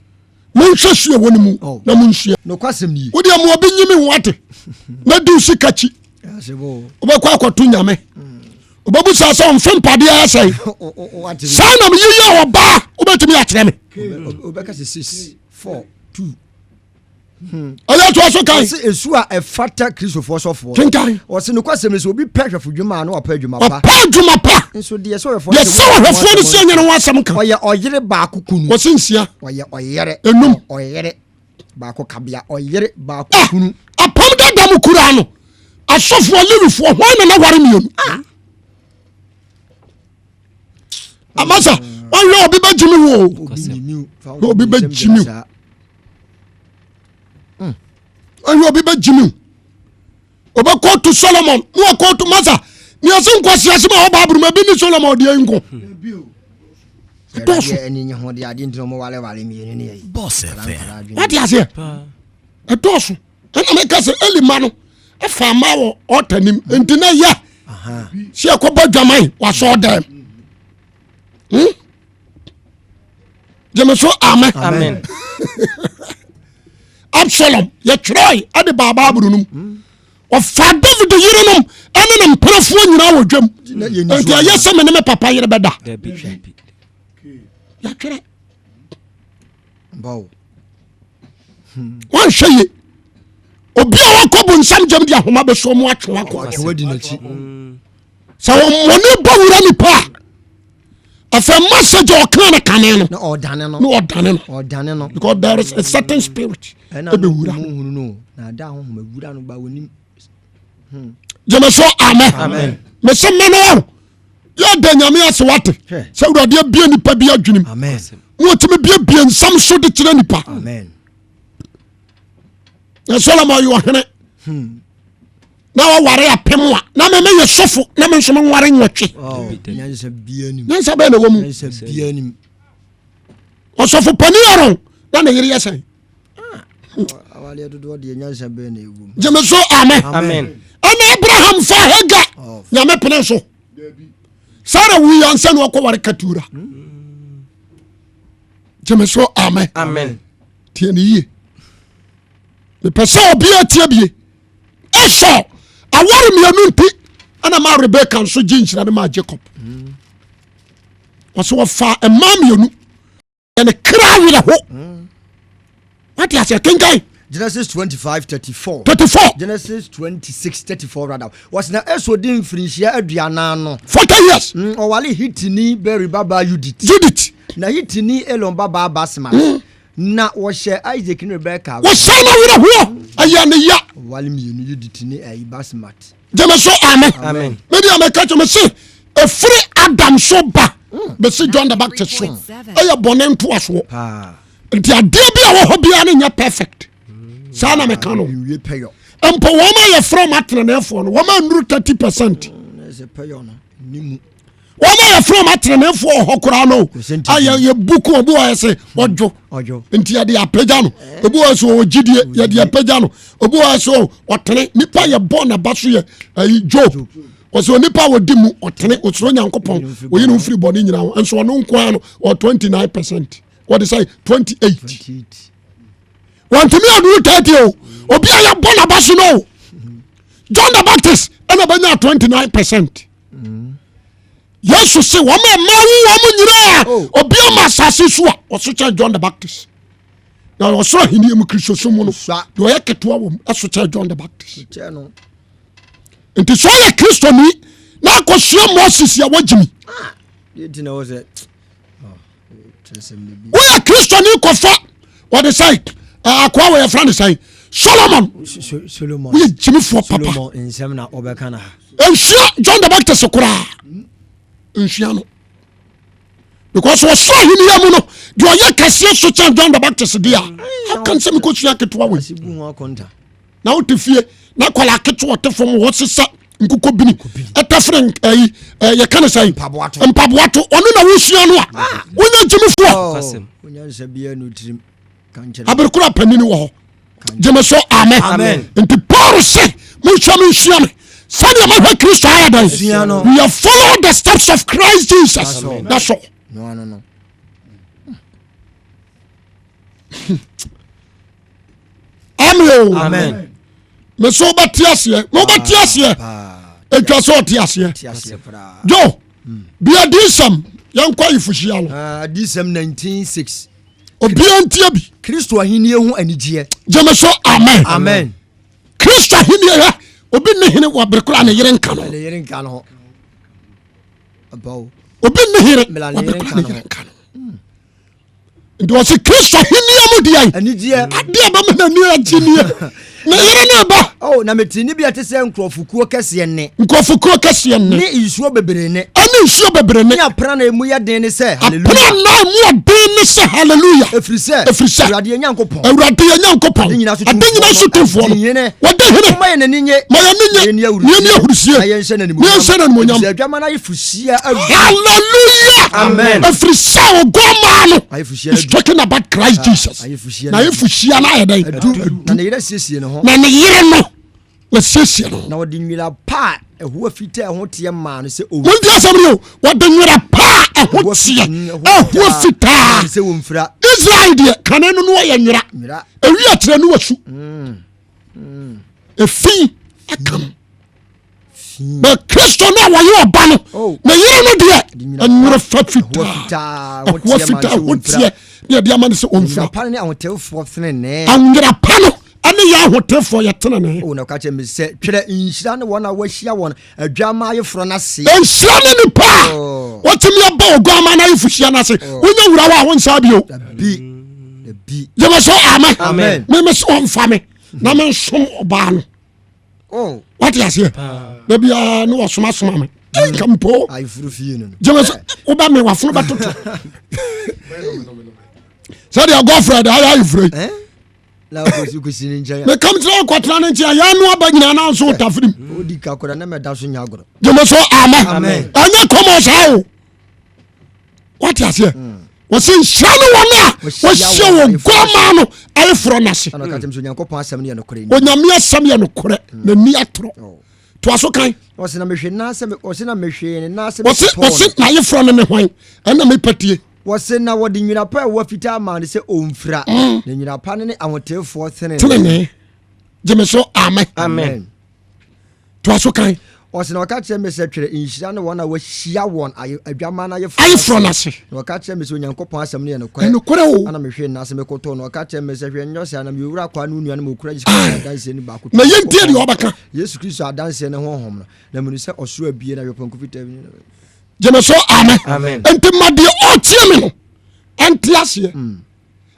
Monhwɛ su ɛwɔ ne mu Oh. na monsua. Nokwasɛm nie. Wodeɛ ma obi nyi me ho ate na di wo sika kyi. Wobɛkɔ akɔto Nyame. Wobɛbu saa sɛ ɔmfe mpadeɛ ayɛ sɛn. Saa na meyeyɛ ɔbaa wobɛtumi akyerɛ me. Wobɛka sɛ 6 4 2 Ɔyɛ toa so kan. Ɔse esu a ɛfata Kristofoɔ sɔfoɔ. Kenkan. Ɔse nokwasɛm ni sɛ obi pɛ hwɛfo dwuma a na wapɛ adwuma pa. Ɔpɛ adwuma pa. Nso deɛ sɛ ɔhwɛfoɔ Deɛ sɛ ɔhwɛfoɔ no sɛ nyɛ ne ho asɛm ka. Ɔyɛ ɔyere baako kunu. Ɔse nsia. Ɔyɛ ɔyere. Enum. Ɔyere baako kabea. Ɔyere baako Ah, kunu. apam dada mu kura no asɔfoɔ Lewifoɔ hwan na na ware mmienu? Amasa. Ɔyɛ obi bɛgye me wo. Obi bɛgye me. Ɔyɛ obi bɛgye me. Ɔbɛkɔto Solomon na wakɔto masa. Nea ɛsɛ nkwasiase ma ɔba aburuma bi ne Solomon deɛ nko. Ɛdɔɔso. Wate aseɛ? Ɛdɔɔso. Ɛna meka sɛ Eli ma no ɛfa ma wɔ ɔta nim nti na yɛ sɛ ɛkɔbɔ dwaman wasɔ dɛm. Hmm? Gyeme so amen. Amen. Absalom yɛtwerɛe ɛde baa Bible no mu. Ɔfa David yerenom ɛne ne mperefoɔ nyinaa wɔ dwam. Nti ɛyɛ sɛ me ne me papa yere bɛda. Yɛtwerɛ. Wanhwɛ ye. Obi a wakɔ bonsam gyam de ahoma bɛsoɔ mu atwe wakɔ. Sɛ wɔmmɔne bɔ wura nipa a afei message a ɔka no kane no na ɔdane no na ɔdane no ɔdane no because there is a certain spirit ɛbɛwura no na ada honhom awura no ba wɔnim gyeme so amen mese me no yɛda nyame ase wate sɛ awurade abie nipa bi adwenem na ɔtumi biebie nsɛm so de kyerɛ nipa na Solomon yɛ ɔhene hmm. Na wɔware apem a na me meyɛ sɔfo na me nso menware nwɔtwe. Nyansa bɛɛ na ɛwɔ mu. Ɔsɔfo pani Aaron na ne yere yɛ sɛn? Gyeme so amen. Ɛna Abraham fa Hagar oh. Nyame pene so. Sara wuyi ansa na ɔkɔware Katura. Gyeme so amen. Tie ne yie. Mepɛ sɛ obiara tie bie. Esau aware mmienu nti ɛna ma Rebeka nso gye nhyira no maa Jacob. Wɔsɛ wɔfa mmaa mmienu ɛne kra werɛ ho. Wate aseɛ kenkan. Genesis 25 34. 34. Genesis 26 34 rather. Wɔsi na Esau di mfirinhyia 40 no. 40 years. Ɔwale Hitini Beri babaa Judith. Judith. Na Hitini Elon babaa Basmat. Na wɔhyɛ Isaac ne Rebeka awerɛhoɔ. Wɔhyɛ no awerɛhoɔ, ɛyɛ ne ya. Ɔwale mmienu, Yudit ne ayi Basmat. Gyeme so amen. Amen. Me deɛ meka kyɛ me se ɛfiri Adam so ba bɛsi John the Baptist so ɛyɛ bɔne ntoasoɔ. Nti adeɛ bi a wɔ hɔ biara no nyɛ perfect. Saa na meka no. Mpo wɔn a yɛfrɛ wɔn ateneneefoɔ no wɔn annuru 30%. Wɔn a yɛfrɛ wɔn ateneneefoɔ wɔ hɔ koraa no a yɛ buku obi wɔ yɛ sɛ ɔdwo nti yɛde apagya no obi wɔ sɛ ɔwɔ gyidie yɛde apagya no obi wɔ sɛ ɔtene nipa yɛ bɔ n'aba so yɛ ayi job wɔsɛ onipa a wɔdi mu ɔtene ɔsoro nyankopɔn oyi ne ho firi bɔne nyinaa ho nso ɔno nko ara no ɔ 29% wɔde sɛ 28 wɔntumi aduru 30 o obi a yɛbɔ n'aba so no John the Baptist ɛna bɛnya 29%. Yesu se wɔn a mmaa wo wɔn nyinaa oh. obi ama asase so a ɔso kyɛn John the Baptist na ɔsoro ahenni mu Kristosom mu no deɛ ɔyɛ ketewa wɔ mu ɛso kyɛn John the Baptist nti sɛ ɔyɛ Kristoni na akɔsua Moses a wagyimi ah, woyɛ kristoni kɔfa wɔde sɛn akoa wɔ yɛfrɛ no sɛn solomon woyɛ gyimifoɔ papa nsua john the baptist koraa nsua no because ɔsoro ahenniɛ mu no deɛ ɔyɛ kɛseɛ so kyɛn john the baptist deɛ a how can sɛ mekɔsua ketewa wei na wote fie na akwadaa ketewa ɔte fam hɔ sesa nkokɔ bini ɛtafere ɛyi yɛka ne sɛn mpaboa to ɔno na wosua no a ah. wonya gyimifoɔ oh, aberekora panini wɔ hɔ gyeme so amen nti paul se monhwɛ me nsua me sɛdeɛ mahwɛ kristo ayɛ dɛn we have followed the steps of christ jesus that's all amen o mese wobɛte aseɛ na wobɛte aseɛ ɛtwa sɛ ɔte aseɛ jo hmm. bia disɛm yɛnkɔ ayefohyia no ah, disɛm 196 obia ntia bi kristo ahennie ho anigyeɛ gyeme so amen amen kristo ahennie hɛ obi ne hene wɔ bere koraa ne yere nka no obi ne hene wɔ bere koraa ne yere nka no hmm. Nti wɔsi kristo ahenni mu deɛ anigyeɛ adeɛ bɛma n'ani agye nie. Ne yere no ba. Oh, na metee nne bi a ɛte sɛ nkurɔfokuo kɛseɛ nne. Nkurɔfokuo kɛseɛ nne. Ne nsuo bebree nne. Ɛne nsuo bebree nne. Ne aprannaa a emu yɛ den ne sɛ, Hallelujah. Aprannaa a emu yɛ den ne sɛ, Hallelujah. Ɛfiri sɛ. Ɛfiri sɛ. Awurade yɛn Nyankopɔn. Awurade yɛn Nyankopɔn. Ade nyinaa so Ade nyinaa so tumfoɔ no. Ɔdi hene. Wɔdi hene. Momma yɛn ani nnye. Ma yɛn ani nnye. Na yɛnni Na yɛnni ahurisie. Na yɛnhyɛ no animuonyam. Na yɛnhyɛ no animuonyam. Ɛfiri sɛ adwammaa no ayeforɔhyia adu. Hallelujah. Amen. Ɛfiri sɛ oguammaa no Ayeforɔhyia is talking about Christ Jesus. Ayeforɔhyia Na ayeforɔhyia no ayɛ dɛn? Adu. Na ne yere asiesie ne ho. Na ne yere no wasiesie ne ho. Na wɔde nwera pa a ɛho fitaa a ɛho teɛ maa no sɛ ɔmfira. Montie asɛm no o. Wɔde nwera pa a ɛho teɛ, ɛho fitaa. Sɛ wɔmfira. Israel deɛ kane no no wɔyɛ nwera. Nwera. Ewi akyerɛ no wasu. Efi aka no. Na Kristo no a wɔyɛ ɔba no, oh. ne yere no deɛ nwera fa fitaa, ɛho fitaa, ɛho teɛ ne yɛde ama no sɛ ɔmfira. Nwera pa no ne ahotefoɔ tenenee. Nwera pa no ɛne yɛ ahotefoɔ yɛ tenenee. O na ɔka kyerɛ me sɛ, twerɛ nhyira ne wɔn a wɔahyia wɔn adwammaa ayeforɔ no ase. Nhyira ne nipa a oh. wɔtumi aba oguammaa no ayeforɔhyia no ase. Oh. Wonya wura hɔ a wonsaa bio. Dabi, dabi. Gyeme so amen. Amen. Meme sɛ ɔmfa me na mensom ɔbaa no. Oh. Wate aseɛ? Da biara ne wɔsomasoma me. Nka mpo. Gyeme so wobɛ me wafono bɛtoto. Sɛdeɛ Godfred ayɛ ayeforɔ yi. Eh? Mekam kyerɛ wokɔtena no nkyɛn yɛano aba nyinaa na nso wotafirim. Gyeme so amen. Ɛnyɛ kɔmɔ saa o. Wate aseɛ? Wɔsi nhyira ne wɔn a wɔahyia wɔn guamaa no ayeforɔ no ase. Onyame asɛm yɛ nokorɛ na ni atorɔ. Oh. Toa so kan. Wɔsi na mehwee nan ase wɔsi na mehwee ne nan ase. Wɔsi wɔsi n'ayeforɔ no ne hwan? Ɛna mepa tie. Wɔsi na wɔde nwera pa a ɛwɔ fitaa maa no sɛ ɔmfira. Na nwera pa no ne ahoteefoɔ tenenee. Tenenee. Gyeme so amen. Amen. Toa so kan. Ɔse na ɔka kyerɛ me sɛ twerɛ nhyira ne wɔn a wɔahyia wɔn adwammaa no ayeforɔ no ase. Na ɔka kyerɛ me sɛ Onyankopɔn asɛm no yɛ nokorɛ. Nokorɛ o. Ana mehwee n'ase mekotoo no. Ɔka kyerɛ me sɛ hwɛ nyɛ saa na meyɛ owura kwaa ne wo nuanom a wɔkura Yesu Kristo adanseɛ no baako. Na yɛntie deɛ ɔbɛka. Yesu Kristo adanseɛ no honhom no. Na mehunu sɛ ɔsoro abue na awɛpɔnkɔ fitaa bi. Gyeme so amen. Nti ma deɛ ɔtie me no ɛnte aseɛ.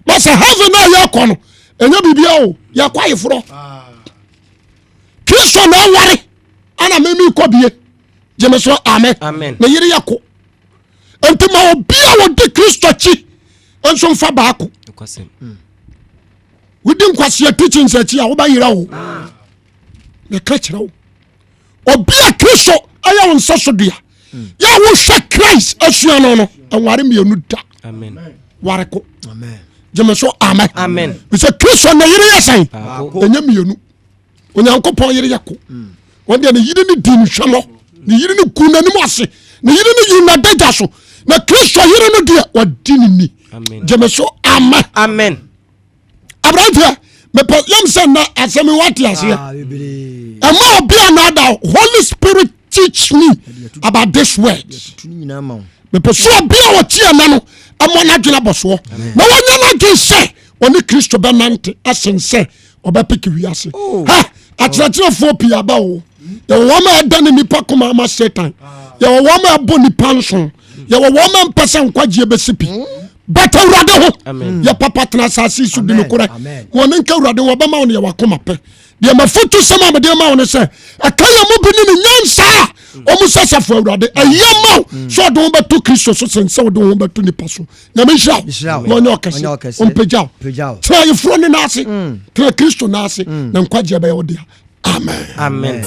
Na sɛ heaven a yɛkɔ no ɛnyɛ biribia o yɛkɔ ayeforɔ. Kristo na ɔware ana meme kɔ bie. Gyeme so amen. Ne yere yɛ ko. Nti ma obi a wɔdi Kristo akyi nso mfa baako. Wodi nkwasea teachings akyi a wobɛyera o. Meka kyerɛ wo. Obi a Kristo ɛyɛ wo nsa so dua. Yɛ a wohwɛ Christ asua no no, ɛnware mmienu da. Ware ko. Gyeme so amen. Bisɛ Kristo ne yere yɛ sɛn? Ɛnyɛ mmienu. Onyankopɔn yere yɛ ko. Wɔn deɛ ne yere ne di ne hwɛmɔ. Ne yere ne gu n'anim ase. Ne yere ne yi n'adagya so. Na Kristo yere no deɛ wadi ne ni. Gyeme so amen. Amen. Aberanteɛ mepɛ yam sɛ nnɛ asɛm yi wate aseɛ. Ah, bebree. Ɛma obi anada Holy Spirit teach me about this word. Tutu ne nyinaa ma wo. Mepɛ sɛ obi a ɔte ɛnɛ no ɛmɔ n'adwene abɔ soɔ na wɔnyɛ n'adwene sɛ ɔne Kristo bɛnante asen sɛ ɔbɛpeke wiase. Oh. Ha akyerɛkyerɛfoɔ pii aba o. Yɛwɔ wɔn a ɛda ne nipa koma ama Satan. Yɛwɔ wɔn a ɛbɔ nipa nso. Yɛwɔ wɔn a mpɛ sɛ nkwagyeɛ bɛsi pi. But Awurade ho yɛ papa tena asase so di nokorɛ. Wɔn nka Awurade ho ɔbɛma wo ne yɛ wakoma pɛ. Deɛ mafotu sɛm a mede ma wo ne sɛ ɛka yɛ mu bi ne ne nyansa a ɔmu sɛ safo Awurade ɛyɛ ma wo sɛ ɔde wo bɛto Kristo so sen sɛ wode wo ho bɛto nipa so. Nyame nhyira wo na ɔnyɛ ɔkɛse ɔmpagya wo. Tena ayeforɔ ne n'ase tena Kristo n'ase na nkwagyeɛ bɛyɛ wo dea. Amen. Amen.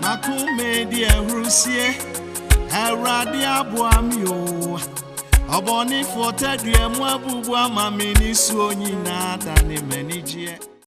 Makume di ahurusie, Awurade aboa mi o. Ɔbɔnefoɔ tadua mu abubu ama me nisuo nyinaa dane m'anigyeɛ.